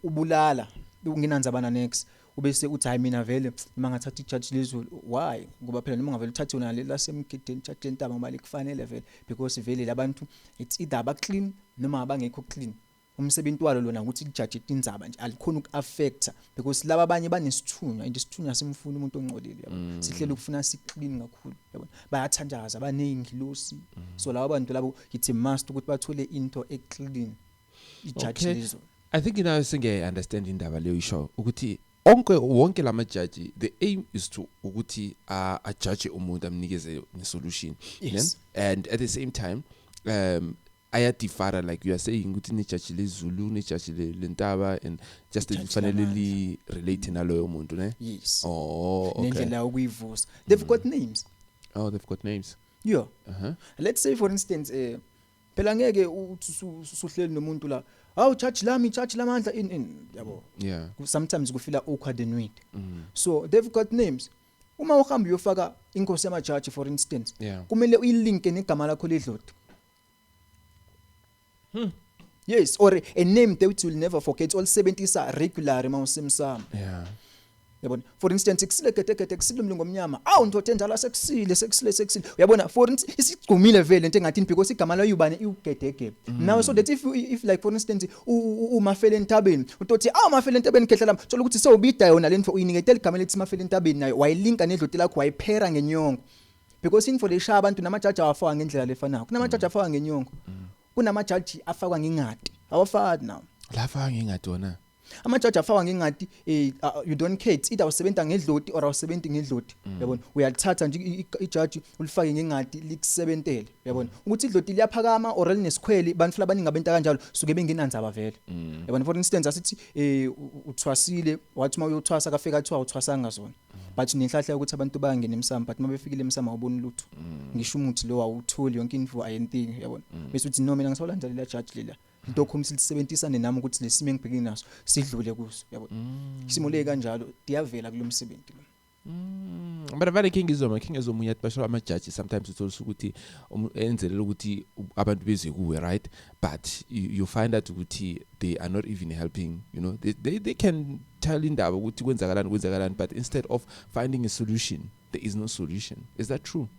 ubulala ungenandzaba next, ubese uthi, "Hayi, mina vele uma ngathatha ijaji lezulu." Why? Ngoba phela noma ngavele uthathe yona le lasemgideni, ijaji lentaba, ngoba likufanele vele, because vele labantu it's either aba clean noma abangekho clean. Umsebenzi walo lona ukuthi lijaje tindzaba nje, alikhona uku-affecta, because laba abanye banesithunywa, and isithunywa simfuna umuntu ongcolile, yabona. Sihlele ukufuna si-clean kakhulu, yabona, bayathandaza, baney'ngilosi. So laba bantu labo, it's a must ukuthi bathole into e-clean, ijaji lezulu. I think now sengiyayi-understand indaba leyo isho ukuthi onke wonke lamajaji, the aim is to ukuthi ajaje umuntu, amnikeze ne-solution. Ne? And at the same time ayadifara, like you are saying ukuthi nejaji lezulu, nejaji lentaba, and just Ijaji lifanele lamandla. li-relate naloyo muntu, ne? Yes. Oh, okay. Nendlela yokuyivusa, they've got names. Oh, they've got names. Yeah. Let's say, for instance, phela ngeke uthi usuhleli nomuntu la, "Hawu, jaji lami, jaji lamandla," in yabo. Sometimes kufila awkward and weird. So they've got names. Uma uhamba uyofaka inkosi yamajaji, for instance, kumele uyilinke negama lakho ledloti. Yes, or a name that you will never forget, olisebenzisa regularly mawusemsamo. Yabona, for instance, kusile gedegede, kusile umlungu omnyama, awu ndoda enjalo, sekusile, sekusile, sekusile, uyabona. For instance, isigcumile vele into engathini, because igama layo ubani, iwugedegede now, so that if like, for instance, umafele entabeni, utothi, "Awu, mafele entabeni, khehla lami," thola ukuthi sewubida yona lento, uyiniketela igama lethi mafele entabeni, nayo wayilinka nedloti lakho, wayiphera ngenyongo. Because info leshaya abantu, namajaji awafakwa ngendlela lefanayo. Kunamajaji afakwa ngenyongo, kunamajaji afakwa ngengadi, awafani nawo. Lafa ngingadi wona? Amajaji afakwa ngengadi, you don't care, it's either usebenta ngedloti or awusebenti ngedloti, uyabona. Uyalithatha nje ijaji ulifake ngengadi, likusebentele, uyabona, ukuthi idloti liyaphakama or linesikhweli. Bantu labaningi abenta kanjalo suke bengenandzaba vele, yabona. For instance, asithi uthwasile, wathi uma uyothwasa kafika kuthiwa uthwasanga zona, but nenhlahla yokuthi abantu bayangena emsamo, but uma befikile emsamo awuboni lutho, ngisho umuthi lo awutholi, yonke info ayentiki, yabona. Bese uthi, "No, mina ngisawulandelela jaji lela, into khona ukuthi lisebenzisane nami ukuthi lesimo engibhekene naso sidlule kuso," yabona. Isimo le kanjalo diyavela kulo msebenzi lo. But vale khe ngizoma, khe ngezomunye athi basho amajaji sometimes uthola ukuthi enzelela ukuthi abantu beze kuwe, right? But you find out ukuthi they are not even helping. They can tell indaba ukuthi kwenzakalani, kwenzakalani, but instead of finding a solution, there is no solution. Is that true?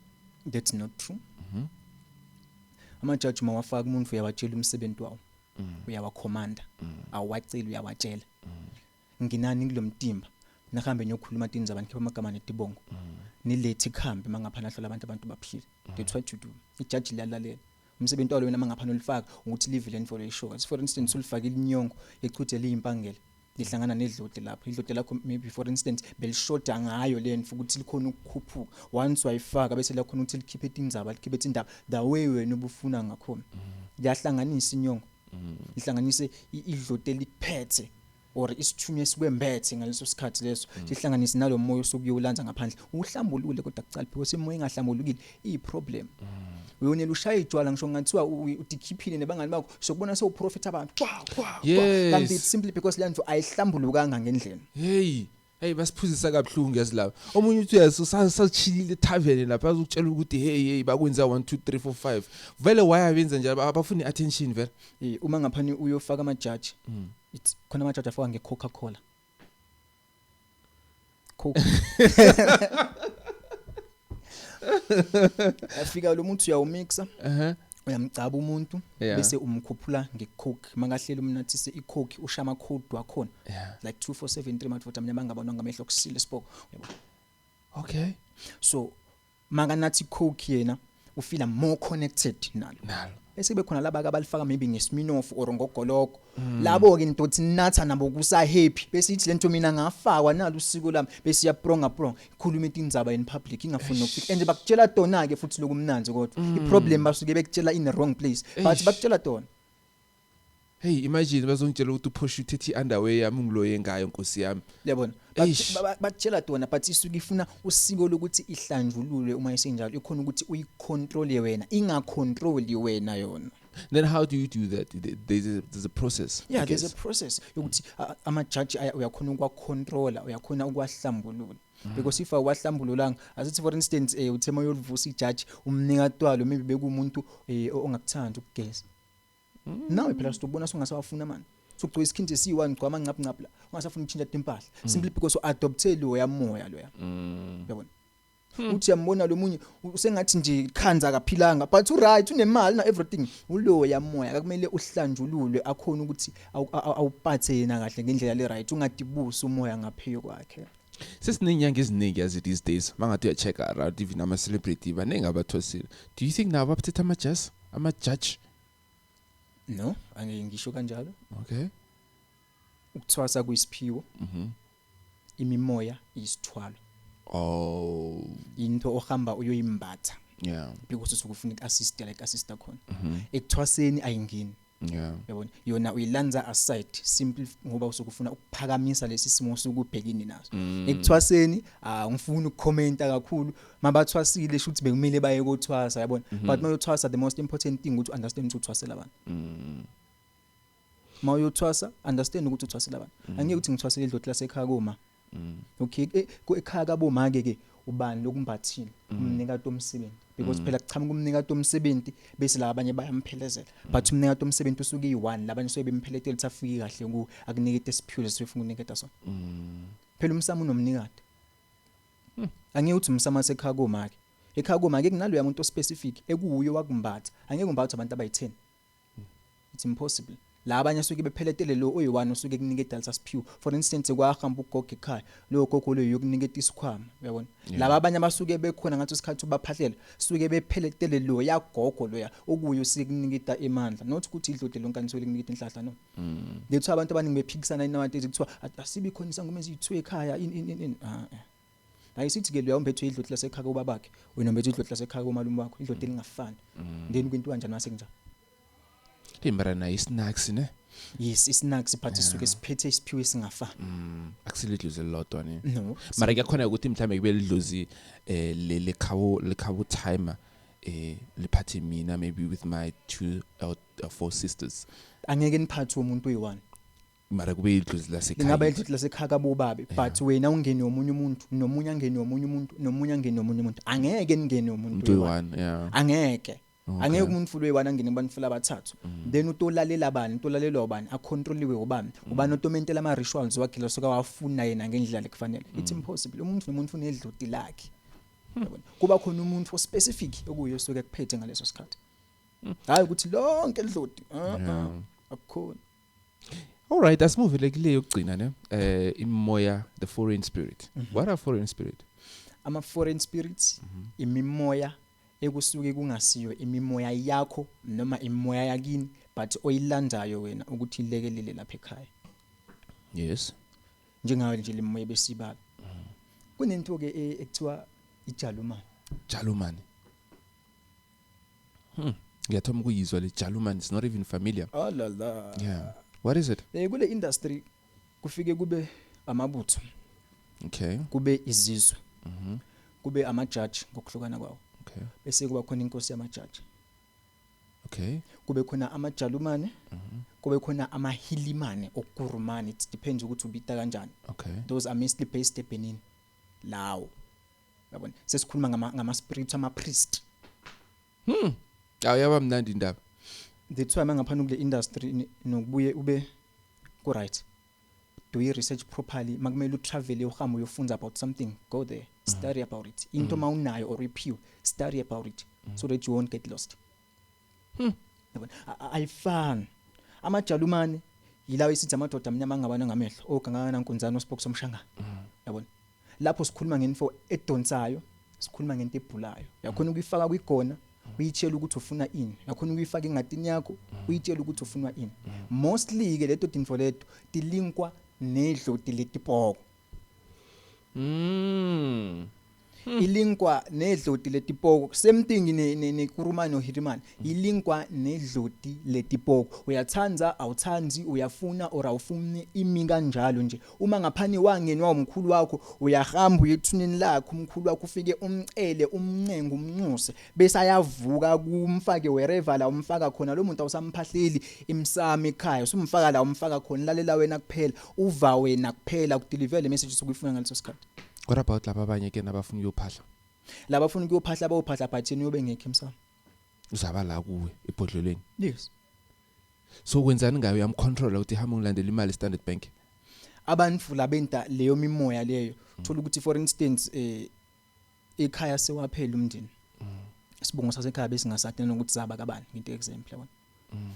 That's not true. Amajaji mawafaka umuntu, uyawatshela umsebenzi wawo, uyawakhomanda, awuwaceli, uyawatshela, nginani kulomtimba, nahambe niyokhuluma tindzaba, nikhipha amagama netibongo, nilethe ikhambi mangaphana hlola abantu, abantu baphile. That's what you do. Ijaji liyalalela umsebenzi walo. Wena mangaphana ulifaka ukuthi live le for ishoka, for instance, ulifakile inyongo echuthe liyimpangela, lihlangana nedloti lapho, idloti lakho maybe, for instance, belishoda ngayo lento ukuthi likhona ukukhuphuka. Once wayifaka, bese lakhona ukuthi likhiphe tindzaba, likhiphe tindaba the way wena ubufuna ngakhona. Liyahlanganisa inyongo, lihlanganise idloti elikuphethe or isithunywa esikwembethe ngaleso sikhathi leso, sihlanganise nalo moya osukuyolanza ngaphandle, uhlambulule kodwa kucala, because imoya engahlambulukile iyi-problem. Uyonela ushaya ijwala, ngisho ngathiwa udikhiphile nebangani bakho, sokubona sewuprofit abantu kwa kwa kwa. Kanti it's simply because le nto ayihlambulukanga ngendlela. Hey hey, basiphuzisa kabuhlungu, yazi. Lapha omunye uthi uyazi sachilile etavern lapha, azokutshela ukuthi, "Hey hey, bakwenza 1 2 3 4 5." Vele why abenza njalo? Abafuni attention vele. Uma ngaphani uyofaka amajaji, it's khona amajaji afaka nge-Coca Cola, Coke. Afika lo muntu, uyawumixa, uyamcaba umuntu, bese umkhuphula ngecoke. Makahleli umnathise icoke, usha ama-code wakhona, like 2473, madoda mina bangabonwa ngamehlo kusile sipoko, uyabo. So makanathi coke, yena ufila more connected nalo. Nalo. Bese kube khona laba abalifaka maybe ngeSmirnoff or ngogoloko. Labo ke ntothi natha nabo kusa happy, bese ithi lento mina ngafakwa nalo usiko lami, bese iyapronga pronga, ikhuluma indzaba in public, ingafuni nokufika, and bakutshela tona ke futhi lokumnanzi, kodwa iproblem basuke bekutshela in the wrong place, but Eish. bakutshela tona. Hey, imagine bazongitshela ukuthi uphosha uthethe i-underwear yami, ngiloye ngayo, nkosi yami. Yabona. Eish. Bakutshela tona, but isuke ifuna usiko lokuthi ihlanjululwe. Uma isenjalo, ikhona ukuthi uyicontrol wena, ingacontroli wena yona. Then how do you do that? There's a process, I Yeah, there's a guess. process yokuthi amajaji uyakhona ukuwacontrola, uyakhona ukuwahlambulula, because if awahlambululanga, asithi for instance, uthe mayolivusa ijaji, umnika twalo, maybe bekumuntu ongakuthandi ukugeza, nawe phela sitobona sungasawafuna manje, sugcoka isikhindi esiyi-one, gcoka amancaphu ncaphu la, ungasafuni ukutshintsha timpahla, simply because u-adopte loya moya loya, yabona. Uthi uyambona lo munye usengathi nje khanza akaphilanga, but uright, unemali na everything. Uloya moya akumele uhlanjululwe, akhona ukuthi awuphathe yena kahle ngendlela le right, ungadibusi umoya ngaphezu kwakhe. Sesinenyanga eziningi, yazi, these days. Mangathi uya-check around, even ama-celebrity baningi abathwasile. Do you think nabo bathethe ama-judge, ama-judge? No, angeke ngisho kanjalo. Ukuthwasa kuyisiphiwo, imimoya iyisithwalo. Oh. Into ohamba uyoyimbatha because usuke ufuna i-assist, like assist khona. Ekuthwaseni ayingeni, yabona. Yona uyilanza aside simple ngoba usuke ufuna ukuphakamisa lesi simo osuke ubhekene naso. Ekuthwaseni angifuni ukukhomenta kakhulu. Mabathwasile, shuthi bekumele baye kothwasa, yabona. But mayothwasa, the most important thing ukuthi understand ukuthi uthwasela abantu. Mawuyothwasa, understand ukuthi uthwasela abantu. Angeke ukuthi ngithwasele idloti lasekhaya koma. Okay, ekhaya kaboma ke ke ubani lokumbathile, umnikati womsebenzi, because phela kuchamuka umnikati womsebenzi, bese la abanye bayamphelezela, but umnikati womsebenzi usuke iyi-one, labanye suke bempheletela ukuthi afike kahle ku akunikete isiphiwo lesifuna ukuniketa sona. Phela umsamo unomnikati. Angeke uthi umsamo wasekhaya koma ke, ekhaya koma ke kunaloya muntu ospecific ekuwuyo wakumbatha. Angeke umbathe abantu abayi-10, it's impossible. La abanye suke bepheletele lo oyi-one osuke kunika idalisa siphiwo. For instance, kwahamba ugogo ekhaya, lowo gogo loyo yokuniketa isikhwama, uyabona. Laba abanye abasuke bekhona ngathi isikhathi ubaphahlela suke bepheletele lo yagogo loya okuyo usuke kuniketa imandla, not ukuthi idlode lonke anisuke kuniketa inhlahla, no. Lethu abantu abaningi bephikisana inawadi kuthiwa asibi khona isangoma ezithiwe ekhaya in in in in ah eh. Hayi, sithi ke loya umbethe idloti lasekhaya kubabakhe, wena umbethe idloti lasekhaya komalume wakho, idloti elingafani. Then kwinto kanjani mase kunjalo? Hey, mara nayo isnacks ne. Yes, isnacks, but sisuke siphethe isiphiwo esingafani. Akusile idlozi elilodwa ne. No. Mara kuyakhona ukuthi mhlambe kube lidlozi le lekhabo timer liphathe mina maybe with my two or four sisters. Angeke niphathe umuntu oyi-one. Mara kube idlozi lasekhaya. Lingaba idloti lasekhaya kabobabe, but wena ungene omunye umuntu, nomunye angene omunye umuntu, nomunye angene omunye umuntu. Angeke ningene umuntu umuntu oyi-one. oyi-one, yeah. Angeke. Angeke umuntu futhi oyi-one angene kubantu futhi abathathu. Then utolalela bani, utolalelwa ubani, acontroliwe ubani, ubani otomentela ama-rituals wakhe la suka wafuna yena ngendlela lekufanele. It's impossible. Umuntu nomuntu unedloti lakhe. Yabona, kuba khona umuntu specific okuyo osuke kuphethe ngaleso sikhathi, hayi ukuthi lonke lidloti. Akukhona. All right, asimuvele kule yokugcina ne. Imoya, the foreign spirit. What are foreign spirit? Ama foreign spirits imimoya ekusuke kungasiyo imimoya yakho noma imimoya yakini, but oyilandayo wena ukuthi ilekelele lapha ekhaya. Njengayo nje lemoya besibala, kunento ke ekuthiwa ijalumane. Jalumane. Ngiyathoma ukuyizwa le Jalumane. It's not even familiar. Oh la la. Yeah. What is it? Kule industry kufike kube amabutho, kube izizwe, kube amajaji ngokuhlukana kwawo, bese kuba khona inkosi yamajaji, kube khona amajalumane, kube khona amahilimane, okurumane, it depends ukuthi ubita kanjani. Those are mostly based eBenin lawo, yabona. Sesikhuluma ngama spirits, ama priest. Awu, yaba mnandi indaba. That's why mangapha kule industry nokubuye ube ku right, do i research properly. Makumele utravel, uhambe uyofunda about something, go there, study about it. Into mawunayo or iphiwe, study about it so that you won't get lost. Yabona, ayifani. Amajalumane yilawo esithi amadoda amnyama angabana ngamehlo ogangana nkunzana osipoko somshangana, yabona. Lapho sikhuluma ngento edonsayo, sikhuluma ngento ebhulayo. Uyakhona ukuyifaka kwigona, uyitshela ukuthi ufuna ini. Uyakhona ukuyifaka engadini yakho, uyitshela ukuthi ufuna ini. Mostly ke leto tinfo leto tilinkwa nedloti letipoko. Ilinkwa nedloti letipoko. Same thing ne kurumani nohirimani, ilinkwa nedloti letipoko. Uyathanda, awuthandi, uyafuna or awufuni, imi kanjalo nje. Uma ngaphani wangenwa umkhulu wakho, uyahamba uye ethuneni lakho umkhulu wakho, ufike umcele, umncenge, umnxuse, bese ayavuka kumfake wherever la umfaka khona lo muntu. Awusamphahleli imsamo ekhaya, usumfaka la umfaka khona. Lalela wena kuphela, uva wena kuphela, kudeliver le message usukuyifuna ngaleso sikhathi. What about laba abanye ke nabafuna ukuyophahla? Laba bafuna ukuyophahla, bayophahla, but yena uyobe ngekho emsamo. Uzaba la kuwe ebhodlelweni. Yes. So kwenzani ngayo? Uyamcontrola ukuthi hamba ngilandela imali Standard Bank? Abantu labenta leyo mimoya leyo, thola ukuthi, for instance, ekhaya sewaphela umndeni, isibongo sasekhaya besingasathi nokuthi zaba kabani, ngento example, yabona.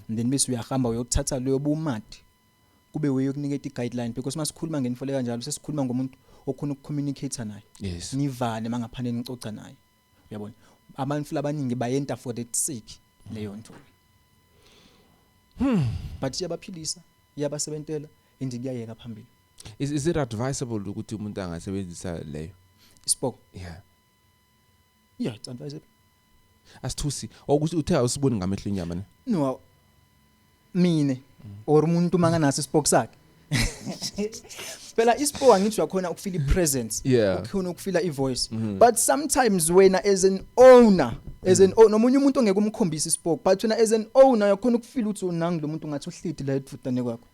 And then bese uyahamba uyothatha leyo bumadi kube uyokuniketa i-guideline, because masikhuluma ngenifole kanjalo sesikhuluma ngomuntu okhona ukucommunicate naye, nivane mangaphandle, nicoca naye, uyabona. Abantu labaningi bayenta for that sake leyo nto, but iyabaphilisa, iyabasebentela and kuyayeka phambili. Is it advisable ukuthi umuntu angasebenzisa leyo? Isipoko? Yeah. Yeah, it's advisable. Asithusi ukuthi uthe awusiboni ngamehlo inyama ne? No, mine or umuntu manganaso isipoko sakhe phela, isipoko angithi uyakhona ukufeel ipresence, ukhona ukufeela ivoice, but sometimes wena as an owner, as an nomunye umuntu ongeke umkhombise isipoko, but wena as an owner uyakhona ukufeel ukuthi unangi lo muntu ngathi uhlidi la edvutane kwakho.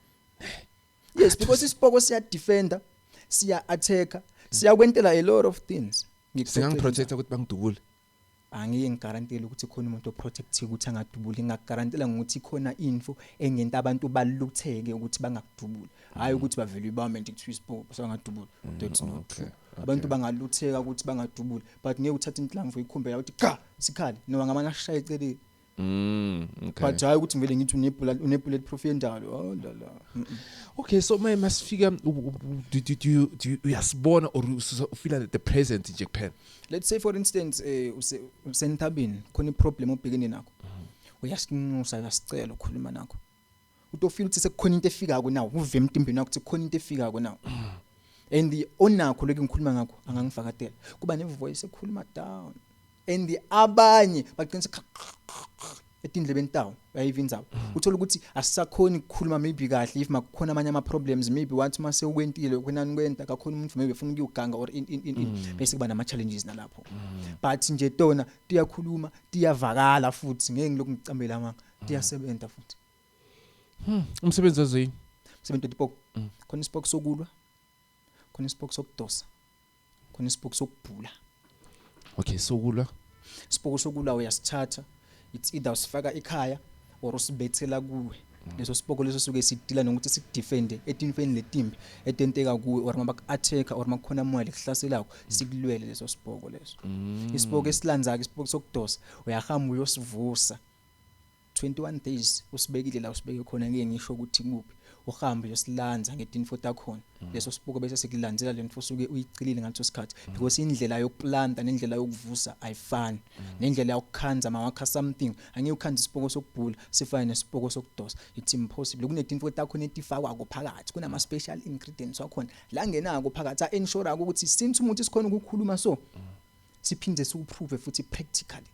Yes, because isipoko siya defender, siya attacker, siyakwentela a lot of things. Ngikuxoxela. Singangiprotecta ukuthi bangidubule? Angike ngigarantele ukuthi khona umuntu oprotective ukuthi angadubuli. Ngingakugarantela ngokuthi khona info engenta abantu balutheke ukuthi bangakudubuli, hayi ukuthi bavele ibambe nje kuthiwa isipoko sangadubuli. That's not true. Abantu bangalutheka ukuthi bangadubuli, but ngeke uthathe inhlamvu uyikhombela ukuthi cha sikhali noma ngamane ashaya eceleni. Okay. But hayi ukuthi ngivele ngithi une-bullet proof yendalo, oh la la. Okay, so my masifika do you uyasibona or ufeel the present nje kuphela? Let's say, for instance, usentabeni, khona iproblem obhekene nakho, uyasinxusa, uyasicela ukukhuluma nakho, utofeel ukuthi sekukhona into efikako nawo, uve emtimbeni wakho ukuthi kukhona into efikako nawo, and onakho lokhu ngikhuluma ngakho angangifakatela, kuba ne-voice ekhuluma down, and abanye bagcina etindlebeni tawo, uyayiva indzaba, uthola ukuthi asisakhoni ukukhuluma maybe kahle if makukhona amanye ama problems, maybe wathi mase ukwentile kwenani kwenta kakhona umuntu maybe ufuna ukuyoganga or in in in, in. Bese kuba nama challenges nalapho, but nje tona tiyakhuluma, tiyavakala futhi, ngeke ngilokhu ngicambela amanga, tiyasebenza futhi. Umsebenzi wazo yini? Sebenza tipoko. Khona isipoko sokulwa, khona isipoko sokudosa, khona isipoko sokubhula. Okay, sokulwa. Isipoko sokulwa uyasithatha, it's either usifaka ekhaya or usibethela kuwe. Leso sipoko leso suke sidila nokuthi sikudefende etinfeni letimbi etenteka kuwe, or mabaku-attack or makukhona moya lekuhlaselako, sikulwele leso sipoko leso. Isipoko esilandzako, isipoko sokudosa, uyahamba uyosivusa 21 days usibekile la usibeke khona, ngeke ngisho ukuthi kuphi, uhambe uyosilanza ngetinfo takhona leso sipoko, bese sikulandzela lento osuke uyicelile ngaleso sikhathi, because indlela yokuplanta nendlela yokuvusa ayifani nendlela yokukhanza. Mawakha something, angeke ukhanze isipoko sokubhula sifane nesipoko sokudosa, it's impossible. Kunetinfo takhona etifakwako phakathi, kunama special ingredients wakhona la ngenako phakathi a-ensure ukuthi since umuntu sikhona ukukhuluma, so siphinde siwuprove futhi practically.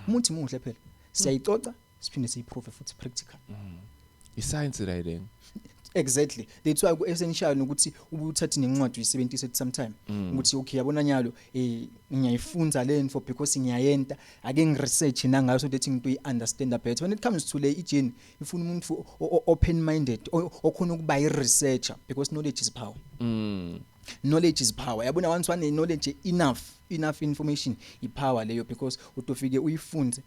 Umuthi muhle phela, siyayicoca, siphinde siyiprove futhi practically. I-science right then. Exactly, that's why ku-essential nokuthi ube uthathe nencwadi uyisebenzise at some time, ukuthi okay, yabona nyalo ngiyayifunza le info because ngiyayenta, ake ngiresearch nangayo so that nginto uyi-understand better. When it comes to le ijeni, ifuna umuntu open minded, okhona ukuba i-researcher, because knowledge is power. Knowledge is power, yabona. Once wane knowledge, enough information, ipower leyo, because utofike uyifunze,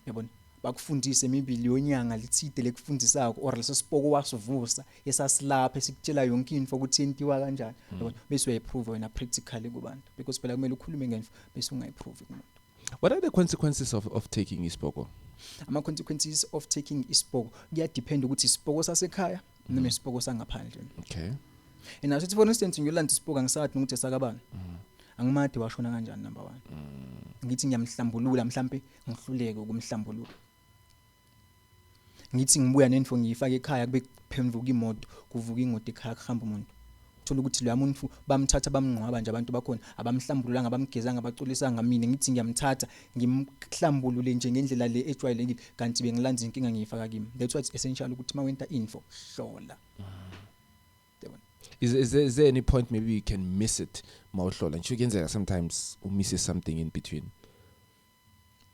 yabona, bakufundise maybe leyo nyanga lithide lekufundisako or leso sipoko wasivusa esasilapha esikutshela yonke info ukuthi yentiwa kanjani, yabona, bese uyayiprove wena practically kubantu, because phela kumele ukhulume ngento bese ungayiprove kumuntu. What are the consequences of taking isipoko? Ama consequences of taking isipoko kuyadepend ukuthi isipoko sasekhaya noma isipoko sangaphandle. And asithi, for instance, ngiyolanda isipoko, angisathi ukuthi esakabani, angimade washona kanjani, number 1. Ngithi ngiyamhlambulula, mhlambe ngihluleke ukumhlambulula, ngithi ngibuya nento ngiyifaka ekhaya, kube kuphenduka imoto, kuvuka imoto ekhaya, kuhamba umuntu, uthola ukuthi lo muntu bamthatha bamngcwaba nje, abantu bakhona abamhlambululanga, abamgezanga, abaculisanga. Mina ngithi ngiyamthatha ngimhlambulule nje ngendlela le ejwayelekile, kanti bengilanza inkinga ngiyifaka kimi. That's why it's essential ukuthi mawenta info, hlola, yabona. Is there any point maybe you can miss it mawuhlola? Ngisho kuyenzeka sometimes umise something in between.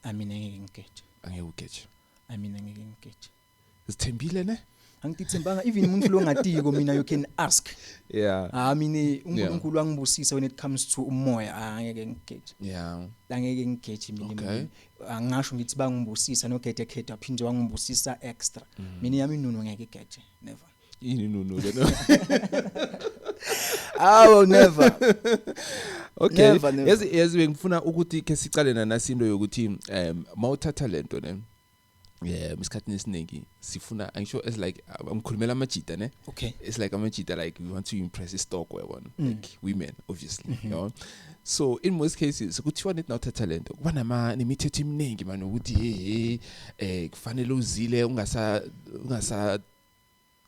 I mean, angeke ngigeje. Angeke ugeje. I mean, angeke ngigeje. Sithembile ne? Angithembanga even umuntu lo ngatiko mina, you can ask. Ah, mina uNkulunkulu wangibusisa when it comes to umoya, angeke ngigeje. Angeke ngigeje mina. Mina angasho ngithi bangibusisa nogede khetha, aphinde wangibusisa extra. Mina yami inunu ngeke igeje, never. Yini nunu ke no? Awu, never. Okay. Never, never. Yazi bengifuna ukuthi ke sicale nanasi into yokuthi mawuthatha lento ne, yeah, isikhathini esiningi sifuna, angisho, it's like ngikhulumela amajita ne. It's like amajita, like we want to impress istock, uyabona, like women obviously, yabo. So in most cases kuthiwa nithi nawuthatha lento kuba nama nemithetho eminingi man, ukuthi hey hey, kufanele uzile, ungasa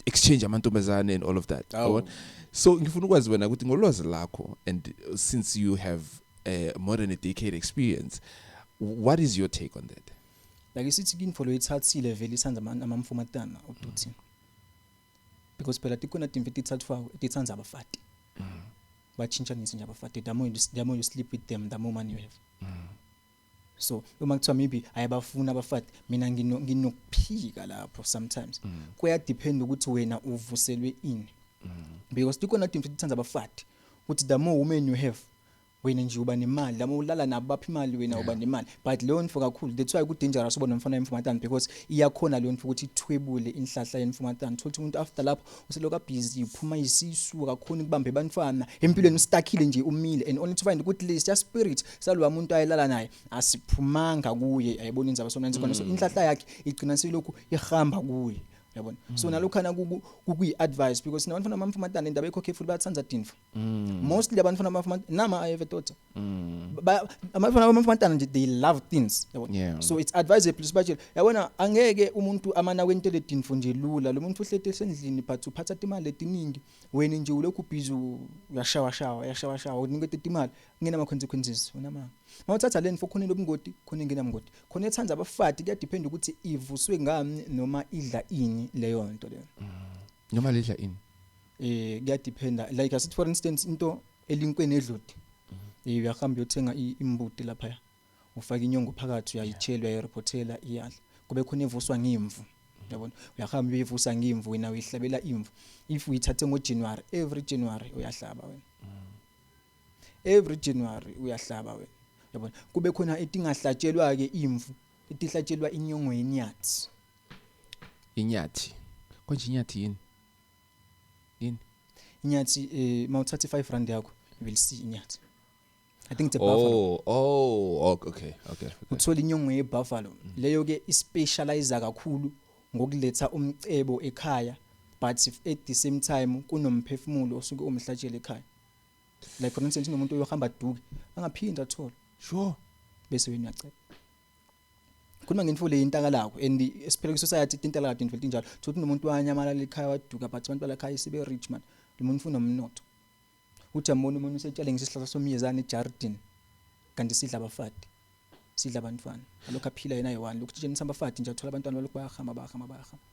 exchange amantombazane and all of that, yabona. So ngifuna ukwazi wena ukuthi ngolwazi lakho and since you have more than a decade experience, what is your take on that? Like isithi kinfo lo ithathile vele isandza amamfumatana ututhi, because phela tikhona timfi tithathwa tithandza abafati, batshintshanise nje abafati. The more you sleep with them, the more money you have. So uma kuthiwa maybe ayabafuna abafati, mina nginokuphika lapho. Sometimes kuyadepend ukuthi wena uvuselwe ini, because tikhona timfi tithandza abafati, ukuthi the more women you have. Wena nje uba nemali lama ulala nabo, bapha imali, wena uba nemali, but leyo nto kakhulu, that's why ku dangerous uba nomfana wemfumatana, because iyakhona leyo nto ukuthi ithwebule inhlahla yemfumatana. Thola umuntu after lapho useloku busy, uphuma isisu, akakhoni ukubamba ebantwana empilweni, ustakile nje, umile, and only to find ukuthi lesiya spirit salowa muntu ayelala naye asiphumanga kuye. Ayibona indzaba somnanzi khona, so inhlahla yakhe igcina selokhu ihamba kuye, uyabona? So nalokhana kuyi advice, because nabantwana bamfumatana, indaba ekho careful, bayathanda tinfo. Mostly abantwana bamfumatana nama, I have a daughter, abantwana bamfumatana nje, they love things, yabona? So it's advisable sibatshele, yabona, angeke umuntu amana kwentele tinfo nje lula. Lo muntu uhlete esendlini but uphatha imali letiningi, wena nje ulokhu busy uyashawa shawa, uyashawa shawa, unikete imali ngena ama consequences. Wena ma mawuthatha le nfo, khona lobungoti, khona ingenamngoti, khona ethanda abafati. Kuyadepend ukuthi ivuswe ngami noma idla ini leyo nto leyo. Noma lidla ini? Kuyadependa, like asithi for instance into elinkweni edlodi, uyahamba uyothenga imbuti lapha, ufaka inyongo phakathi, uyayitshela, uyayireportela, iyadla. Kube khona evuswa ngemvu, yabona? Uyahamba uyivusa ngemvu, wena uyihlabela imvu. If uyithathe ngoJanuary, every January uyahlaba wena, every January uyahlaba wena, yabona? Kube khona etingahlatshelwa ke imvu, etihlatshelwa inyongo yenyathi. Inyathi konje, inyathi yini yini? Inyathi, mawuthatha i5 rand yakho, you will see inyathi. I think it's a buffalo. Oh, okay. Uthola inyongo yebuffalo leyo ke, ispecialize kakhulu ngokuletha umcebo ekhaya, but if at the same time kunomphefumulo osuke umhlatshele ekhaya, like for instance unomuntu oyohamba duke angaphinda athola. Bese wena uyacela, khuluma ngentfo le intakalako, and esiphela ku-society intalakade into tinjalo. Thothi unomuntu wanyamalala ekhaya, waduka, but abantu balakhaya sibe rich man, lo muntu unomnotho. Uthi ambona umuntu usetshale ngesihlahla somyezane ejardini, kanti sidla abafati, sidla abantwana, alokhu aphila yena ayi-one, lokhu tshengisa abafati nje, athola abantwana, balokhu bayahamba, bayahamba, bayahamba.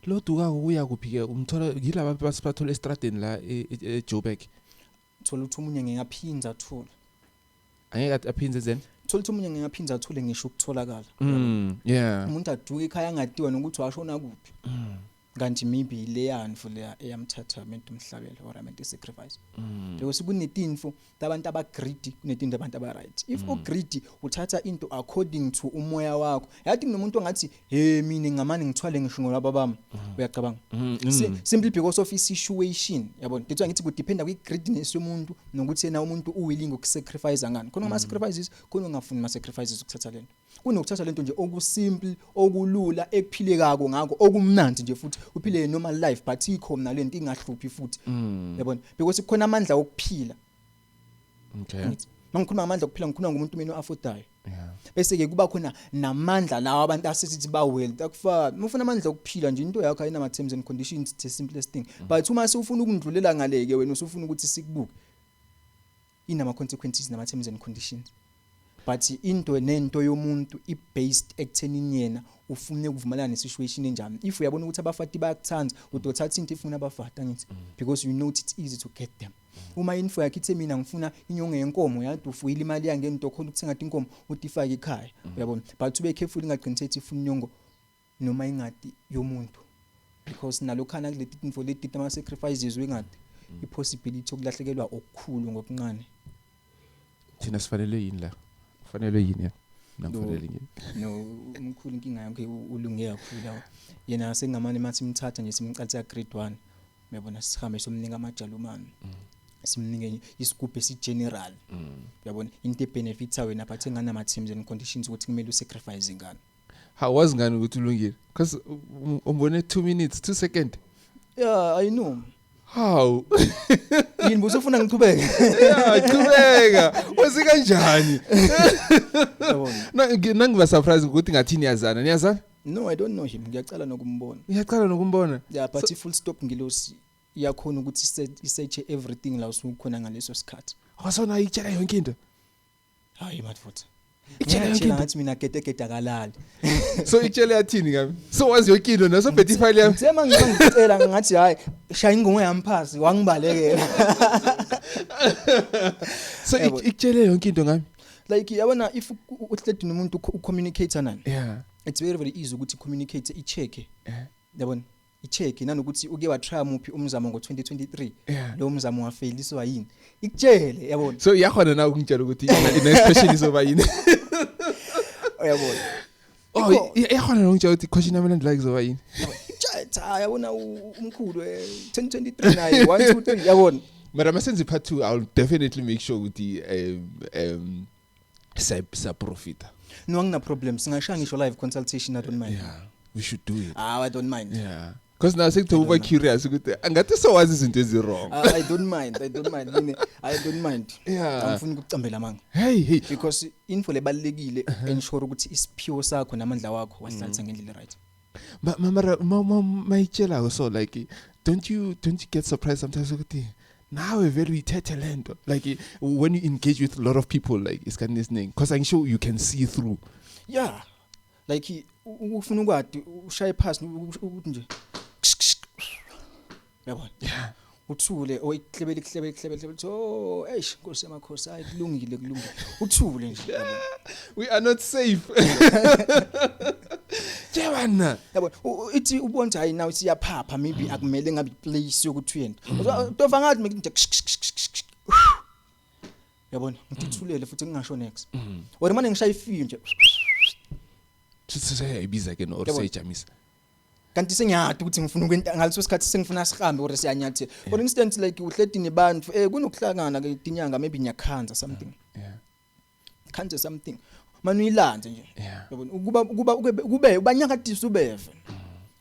Lo dukako kuya kuphi ke? Umthola yilaba basibathola estradeni la eJoburg? Thola ukuthi omunye ngingaphinda athola. Angeke aphinde enzeni? Thola ukuthi omunye ngingaphinda athole ngisho ukutholakala. Umuntu aduke ekhaya, angatiwa nokuthi washona kuphi, kanti maybe leya nfo leya eyamthatha mente umhlabelo or amente sacrifice, because kunetinfo abantu aba-greedy, kunetinto abantu aba-right. If u-greedy, uthatha into according to umoya wakho. Yathi kunomuntu ongathi, "Hey, mina ngamane ngithwale ngisho ngolaba bami," uyacabanga? Simply because of i-situation, yabona? That's why ngithi kudependa kwi-greediness yomuntu nokuthi yena umuntu uwilling ukusacrifice ngani. Khona ama-sacrifices, khona ungafuni ama-sacrifices ukuthatha lento, kunokuthatha lento nje okusimple, okulula, ekuphilekako ngakho, okumnandi nje futhi uphile normal life, but ikhona lento ingahluphi futhi, yabona? Because kukhona amandla okuphila. Ngithi mangikhuluma ngamandla okuphila, ngikhuluma ngomuntu mina o-affordayo. Bese ke kuba khona namandla lawa abantu asesithi ba wealth. Akufani uma ufuna amandla okuphila nje, into yakho ayinama terms and conditions, it's the simplest thing, but uma sewufuna ukundlulela ngaleke, wena usufuna ukuthi sikubuke, inama consequences nama terms and conditions. But into nento yomuntu i-based ekuthenini yena ufune ukuvumelana nesituation enjani. If uyabona ukuthi abafati bayakuthanda, udothatha into ifuna abafati, angithi? Because you know it's easy to get them. Uma info yakhe ithe, "Mina ngifuna inyongo yenkomo," yathi ufuyile imali yangento khona ukuthenga inkomo, utifake ekhaya, uyabona? But ube careful, ingagcini sethi ifuna inyongo noma ingadi yomuntu, because nalokhana kuleti tinfo leti ama sacrifices wengadi, ipossibility yokulahlekelwa okukhulu ngokuncane. Thina sifanele yini la? Kufanele yini ya? Mina ngifanele yini? No, umkhulu, inkinga yakhe ulunge kakhulu lawo. Yena sengamane mathi simthatha nje, simqalisa grade 1, uyabona? Sihambe somnika amajalumane, simnike isigubhu esi-general, uyabona? Into ebenefitha wena but enganama terms and conditions ukuthi kumele usacrifice ingane. How wazi ngani ukuthi ulungile? Because umbone 2 minutes, 2 second. Yeah, I know. How? Yini, busufuna ngichubeke? Yeah, chubeka. Wazi kanjani? Yabona? Nangiba surprise ukuthi ngathi niyazana. Niyazana? No, I don't know him, ngiyacala nokumbona. Ngiyacala nokumbona. Yeah, but i-full stop ngilosi iyakhona ukuthi isearch everything la usukhona ngaleso sikhathi. Wasona ikutshela yonke into. Hayi madvodza. Ikutshela yonke Ngiyatshela. into. Ngathi mina gedegede akalali. So ikutshela yathini ngami? So wazi yonke into naso phethe ifile yami. Ngithe mangicela ngathi, "Hayi, shaya ingungu yami phasi," wangibalekela. So Yabo. ikutshele yonke into ngami. Like yabona, if uhledi nomuntu, ucommunicate naye, it's very very easy ukuthi communicate, i-check, yabona? I-check nanokuthi uke wa-try muphi umzamo ngo-2023. Lo mzamo wafeliswa yini, ikutshele, yabona. So iyakhona na ukungitshela ukuthi i-next question izoba yini? Uyabona. Oh. Ikhona. Iyakhona nokungitshela ukuthi question yami elandelayo kuzoba yini? Cha, yabona, umkhulu 2023 naye 1 2 3, yabona. Mara masenze part 2, I'll definitely make sure ukuthi um sa profita. No, angina problem, singashaya ngisho live consultation, I don't mind. Yeah, we should do it. Ah, I don't mind. Yeah, because now sengithe uba I don't curious ukuthi angathi sowazi izinto ezi-wrong. Ah, I don't mind, I don't mind mina, I don't mind. Angifuni ukucambela amanga. Hey, hey. Because info lebalekile, ensure ukuthi isiphiwo sakho namandla wakho wahlalisa ngendlela right. Mara mayitshelako, so like don't you get surprised sometimes ukuthi nawe vele uyithethe lento, like when you engage with a lot of people, like isikhathini esiningi, because I'm sure you can see through? Yeah, like ufuna ukwadi ushaye phasi ukuthi nje, yabona, uthule oyihlebele ihlebele ihlebele ihlebele, oh, eish, Nkosi yamakhosi, hayi, kulungile, kulungile, uthule nje, yabona. We are not safe, jebana. Yabona, ithi ubona ukuthi hayi, now siyaphapha, maybe akumele ngabe place yokuthi uyena tova ngathi nje, yabona, ngithulele futhi ngingasho next or manje ngishaya ifiyo nje. Seyayibiza ke no or Yabona. seyijamisa. Kanti sengiyadi ukuthi ngifuna ukwenta ngaleso sikhathi, sengifuna sihambe or siyanyathela. For instance, like uhleti nebantu, kunokuhlangana ke tinyanga, maybe ngiyakhanza something, khanze something, manje uyilanze nje, yabona, ukuba kube ubanyakadisa, ubeve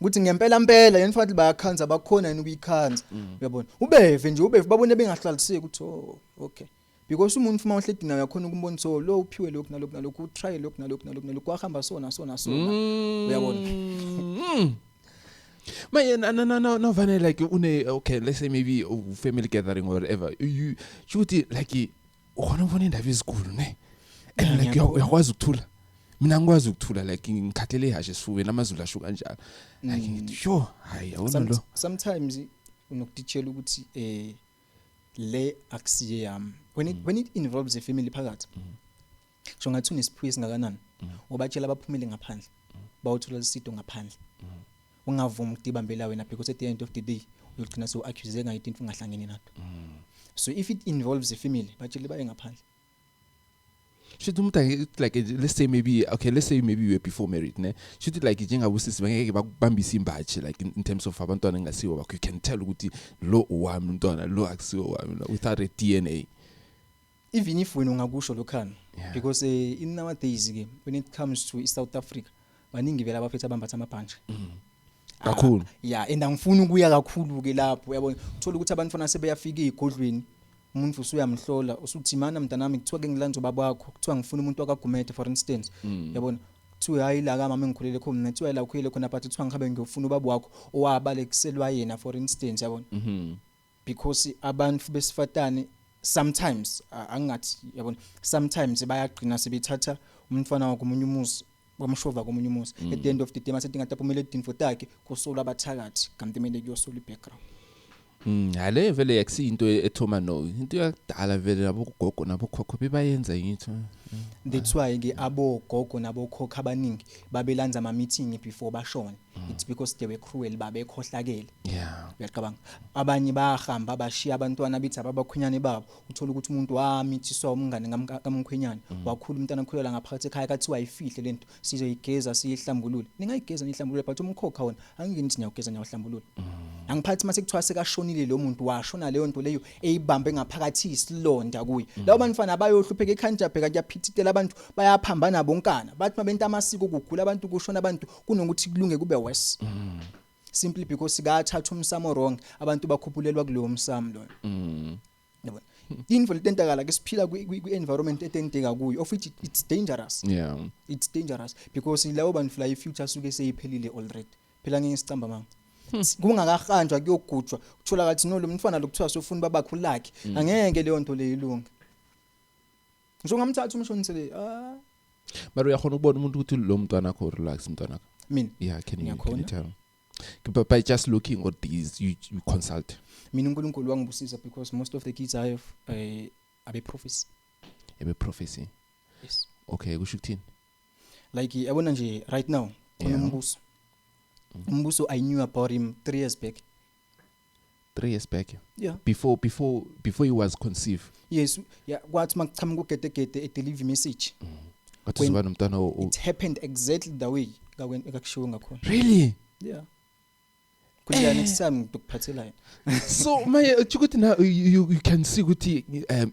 ukuthi ngempela mpela yena fanele bayakhanza, bakhona yini ukuyikhanza, uyabona, ubeve nje, ubeve babone bengahlaliseki ukuthi oh, okay, because umuntu uma uhledi naye uyakhona ukumbona, so lo uphiwe lokhu nalokhu nalokhu, utry lokhu nalokhu nalokhu nalokhu, kwahamba sona sona sona, uyabona. Manje no vane like une, okay, let's say maybe a family gathering or whatever, you shuthi like ukhona ubona indaba ezinkulu ne and Yeah, like ngiyabona. Uyakwazi ukuthula, mina ngikwazi ukuthula, like ngikhathele ihashe esifubeni, amazulu asho kanjalo, like ngithi sure, hayi, yabona lo. Sometimes unokutitshela ukuthi le akusiye yami when it involves a family phakathi, so ngathi unesiphiwo esingakanani, ubatshela abaphumele ngaphandle, bawuthola isito ngaphandle, ungavumi ukutibambela wena, because at the end of the day uyogcina so accuse ngayinto ungahlangene nato. So if it involves a family, batshele baye ngaphandle. Shuthi umuntu like let's say maybe, okay, let's say maybe you were before married ne, shuthi like njengabosisi bangeke bakubambise imbatshe, like in terms of abantwana engasiwo bakho, you can tell ukuthi lo owami umntwana, lo akusiwo wami, without a DNA? Even if wena ungakusho lokhana, because in nowadays ke, when it comes to South Africa, baningi vele abafethu abambatha amabhantshi. Kakhulu. Yeah, and angifuni ukuya kakhulu ke lapho, uyabona, uthola ukuthi abantwana sebeyafika ezigodlweni, umuntu usuyamhlola, usuthi mana mntanami, kuthiwa ke ngilanza ubaba wakho, kuthiwa ngifuna umuntu wakagumede, for instance, yabona, kuthiwa hayi, la kamama engikhulele khona mina, kuthiwa la ukhulele khona, but kuthiwa ngihambe ngiyofuna ubaba wakho owabalekiselwa yena, for instance, yabona, because abantu besifatane sometimes, angathi, yabona, sometimes bayagcina sebethatha umntwana wakomunye umuzi, bamshova komunye umuzi. At the end of the day, mase tingatapumele tinfo takhe, kusolwa abathakathi, kanti kumele kuyosolwa i-background. Hale vele yakusiyinto ethoma, no, into yakudala vele, nabogogo nabokhokho bebayenza yitho. That's why ke abogogo nabokhokho abaningi babelanza ama meeting before bashone. It's because they were cruel, babekhohlakele. Uyacabanga, abanye bayahamba bashiya abantwana bethi ababakhwenyane babo, uthola ukuthi umuntu wamithiswa umngane kamkhwenyane, wakhula umntana, akhulela ngaphakathi ekhaya, kathiwa ayifihle lento, sizoyigeza siyihlambulule. Ningayigeza niyihlambulule, but umkhokha wona angingeni ukuthi niyawugeza niyawuhlambulula. Angiphathi mase kuthiwa sekashonile lo muntu, washona leyo nto leyo eyibambe ngaphakathi, isilonda kuye. Labo bantwana bayohlupheka ekhanja, bheka, kuyaphithitela, abantu bayaphambana bonkana, bathi mabenta amasiko kugula abantu, kushona abantu, kunokuthi kulunge kube worse, simply because kathatha umsamo wrong, abantu bakhuphulelwa kulowo msamo loyo, yabona. Info letentakala ke siphila kwi environment etenteka kuyo, of which it's dangerous. It's dangerous because labo bantu la, i-future suke seyiphelile already phela, ngeke sicamba manga, kungakahanjwa kuyogujwa, uthola kathi no, lo mntwana lokuthiwa sofuna babakho lakhe, angeke leyo nto leyo ilunge, ngisho ngamthatha umshonisele, ah. Mara uyakhona ukubona umuntu ukuthi lo mntwana akho, relax, mntwana akho? Mina? Yeah, can you Ngiyakhona. tell? But by just looking at these, you consult? Mina uNkulunkulu wangibusisa because most of the kids I have abe prophecy. Ebe prophecy? Yes. Okay, kusho ukuthini? Like yabona nje right now khona umbuso. Umbuso, I knew about him 3 years back. 3 years back? Yeah. Before he was conceived? Yes, yeah, kwathi makuchamuka ugedegede e-deliver message. Kwathi uzoba nomntwana It happened exactly the way kakushiwo ngakhona. Really? Yeah. Kuya next time ngikuphathela yena. So maye ukuthi now you can see ukuthi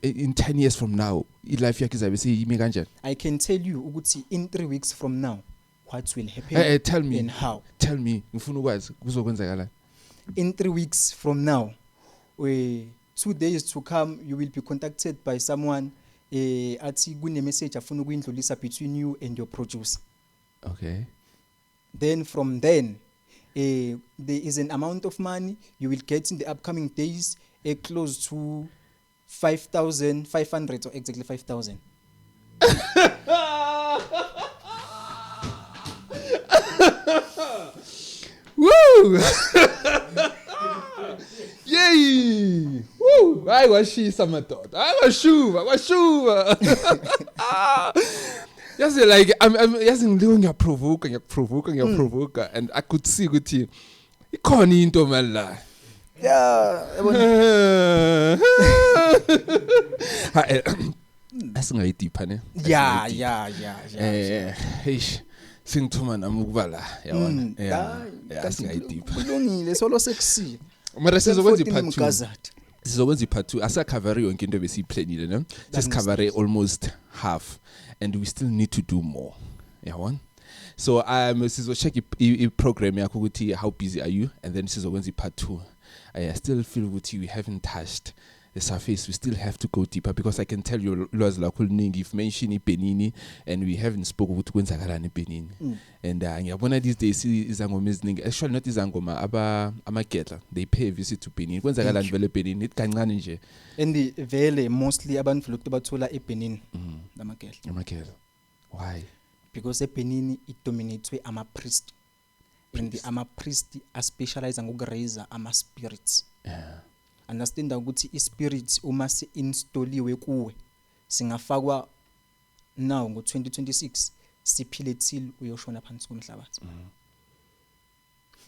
in 10 years from now i-life yakhe izabe seyimi kanjani? I can tell you ukuthi in 3 weeks from now what will happen. Tell me. And how. Tell me, ngifuna ukwazi kuzokwenzakalani. In 3 weeks from now, 2 days to come, you will be contacted by someone athi kune message afuna ukuyindlulisa between you and your producer. Okay. Then from then, there is an amount of money you will get in the upcoming days, close to 5,500 or exactly 5,000. Woo! Yay! Woo! Hayi washisa madoda. Hayi washuba, washuba. Yazi like I'm yazi ngiliwe ngiyaprovoka, ngiyaprovoka, ngiyaprovoka and I could see ukuthi ikhona into mali la. Yeah, yabona. Ha, asingayidipha ne. Yeah, yeah, yeah, yeah. Eish. Singithuma nami ukuba la, yabona. Yeah. Hayi, Yeah, kanti asingayidipha. Kulungile solo sekusi. Mara sizokwenza i-part 2. Mgazatha. Sizokwenza i-part 2. Asakhavere yonke into ebesiyiplanile, ne? Sesikhavere almost half and we still need to do more. Yabona? So sizocheck i-program yakho ukuthi how busy are you, and then sizokwenza i-part 2. I still feel ukuthi we haven't touched the surface. We still have to go deeper because I can tell you ulwazi lakho luningi. You've mentioned iBenini and we haven't spoke ukuthi kwenzakalani eBenini. And ngiyabona these days izangoma eziningi, actually not izangoma, amagedla, they pay a visit to Benin. Kwenzakalani vele eBenini? Ithi kancane nje. And vele mostly abantu lokhu bathola eBenin lamagedla. Amagedla. Why? Because eBenini it dominates ama priest. And the ama priest are specialize ngokuraise ama spirits. Yeah. Understand ukuthi i-spirit uma si-installiwe kuwe singafakwa now ngo-2026 siphile till uyoshona phansi komhlabathi.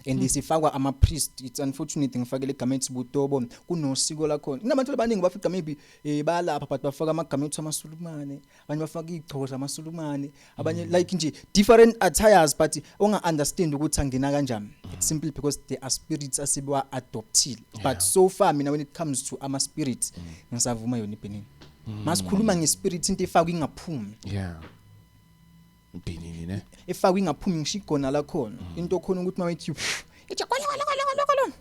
And sifakwa ama priest. It's unfortunate ngifakele igama ethi butobo, kunosiko lakhona. Kunabantu abaningi bafica maybe bayalapha but bafaka amagama ethu amaSulumane, abanye bafaka igqoko zamaSulumane, abanye like nje different attires, but onga understand ukuthi angena kanjani. It's simply because they are spirits asibiwa adopted. But so far mina when it comes to ama spirits ngisavuma yona iBenin. Masikhuluma ngespirit into efakwa ingaphumi. Yeah. Benin ne? Efakwa ingaphumi ngisho igona lakhona. Into khona ukuthi mawethi ithi kwala kwala kwala kwala kwala.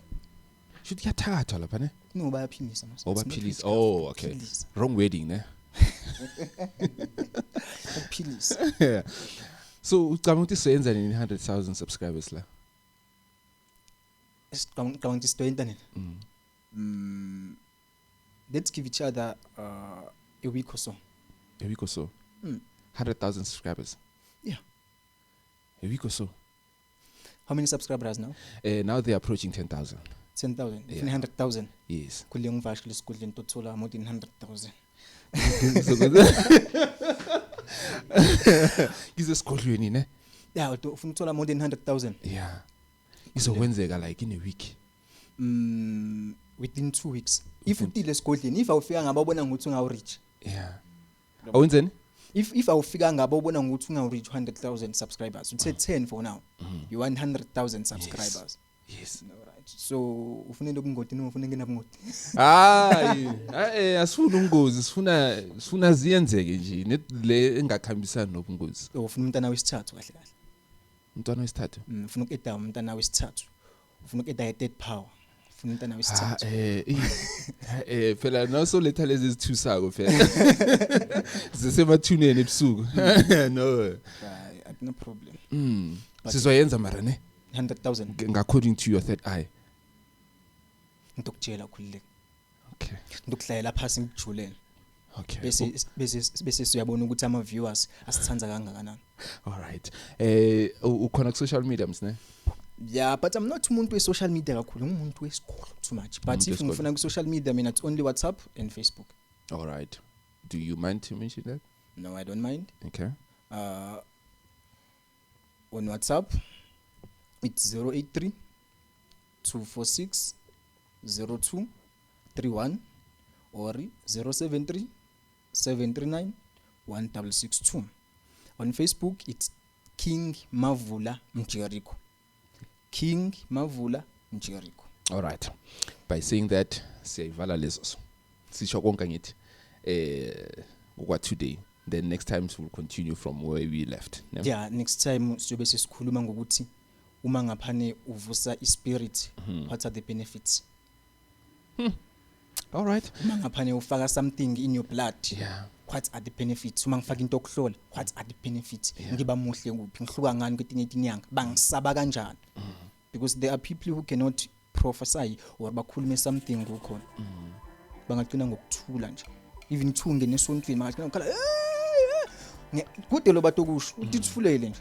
Should kuyathathwa lapha ne? No, bayaphilisa mas. Oh, bayaphilisa. Oh, okay. Philisa. Wrong wedding ne? Ukuphilisa. Yeah. So ucabanga ukuthi siyenza nini 100,000 subscribers la? Sicabanga ukuthi sidoyenta nini? Let's give each other a week or so. A week or so. 100,000 subscribers. Yeah. A week or so. How many subscribers now? Now they're approaching 10,000. 10,000. Yeah. 100,000. Yes. Kule ngivashe lesigodleni tothola more than 100,000. Ngizesigodlweni ne? Yeah, ufuna uthola more than 100,000. Yeah. Izokwenzeka like in a week. Within 2 weeks. If utile esigodleni, if awufika ngababona ngokuthi ungawu-reach. Yeah. Awenzeni? If awufika ngababona ngokuthi ungawu-reach 100,000 subscribers, uthe 10 for now. You want 100,000 subscribers. Yes. All right. So ufuna into obungoti noma ufuna ingena bungoti? Hayi, asifuni ubungozi, sifuna ziyenzeke nje le engakhambisani nobungozi. Ufuna umntana wesithathu kahle kahle. Umntwana wesithathu? Ufuna uku-eda umntana wesithathu. Ufuna uku-eda i-third power. Ufuna umntana wesithathu. Phela naso letha lezi ezithusako phela. Zisemathuneni ebusuku. No. Hayi, no problem. Sizoyenza mara ne? 100,000. According to your third eye. Ngitokutshela khulileke. Okay. Ngikuhlayela phasi ngijulele. Okay. Bese siyabona ukuthi ama viewers asithanza kangakanani. All right. Ukhona ku social media msine? Yeah, but I'm not umuntu we social media kakhulu, ngumuntu wesikolo too much. But if ngifuna ku social media mina it's only WhatsApp and Facebook. All right. Do you mind to mention that? No, I don't mind. Okay. On WhatsApp It's 083 246 0231 or 073 739 1662. On Facebook it's King Mavula Mjericho. King Mavula Mjericho. All right, by saying that, siyayivala lezo, so sisho konke ngithi okwa today, then next time we'll continue from where we left, ne? Yeah, next time siyobe sesikhuluma ngokuthi uma ngaphane uvusa ispirit, what are the benefits? All right. Uma ngaphane ufaka something in your blood, what are the benefits? Uma ngifaka into okuhlola, what are the benefits? Ngiba muhle kuphi? Ngihluka ngani kwetinye inyanga? Bangisaba kanjani? Because there are people who cannot prophesy or bakhulume something kukhona, bangagcina ngokuthula nje, even two ngene esontweni, bangagcina ngokhala, "Eh, eh." Kude lo bantu okusho uthi thulele nje,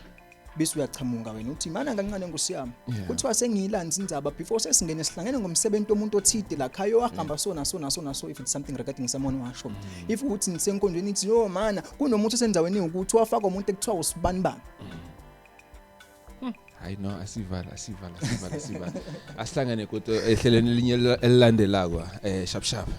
bese uyachamuka wena uthi mana kancane, nkosi yami. Kuthiwa sengiyilanza indzaba before sesingene sihlangene ngomsebenzi womuntu othide la khaya wahamba so na so na so na so, if it's something regarding someone washo, if uthi nisenkonzweni ithi yo mana kunomuntu osendaweni ukuthi wafaka umuntu ekuthiwa usibani bani. Hayi no, asivala, asivala, asivala, asivala. Asihlangane kodwa ehlelweni elinye elilandelako, sharp sharp.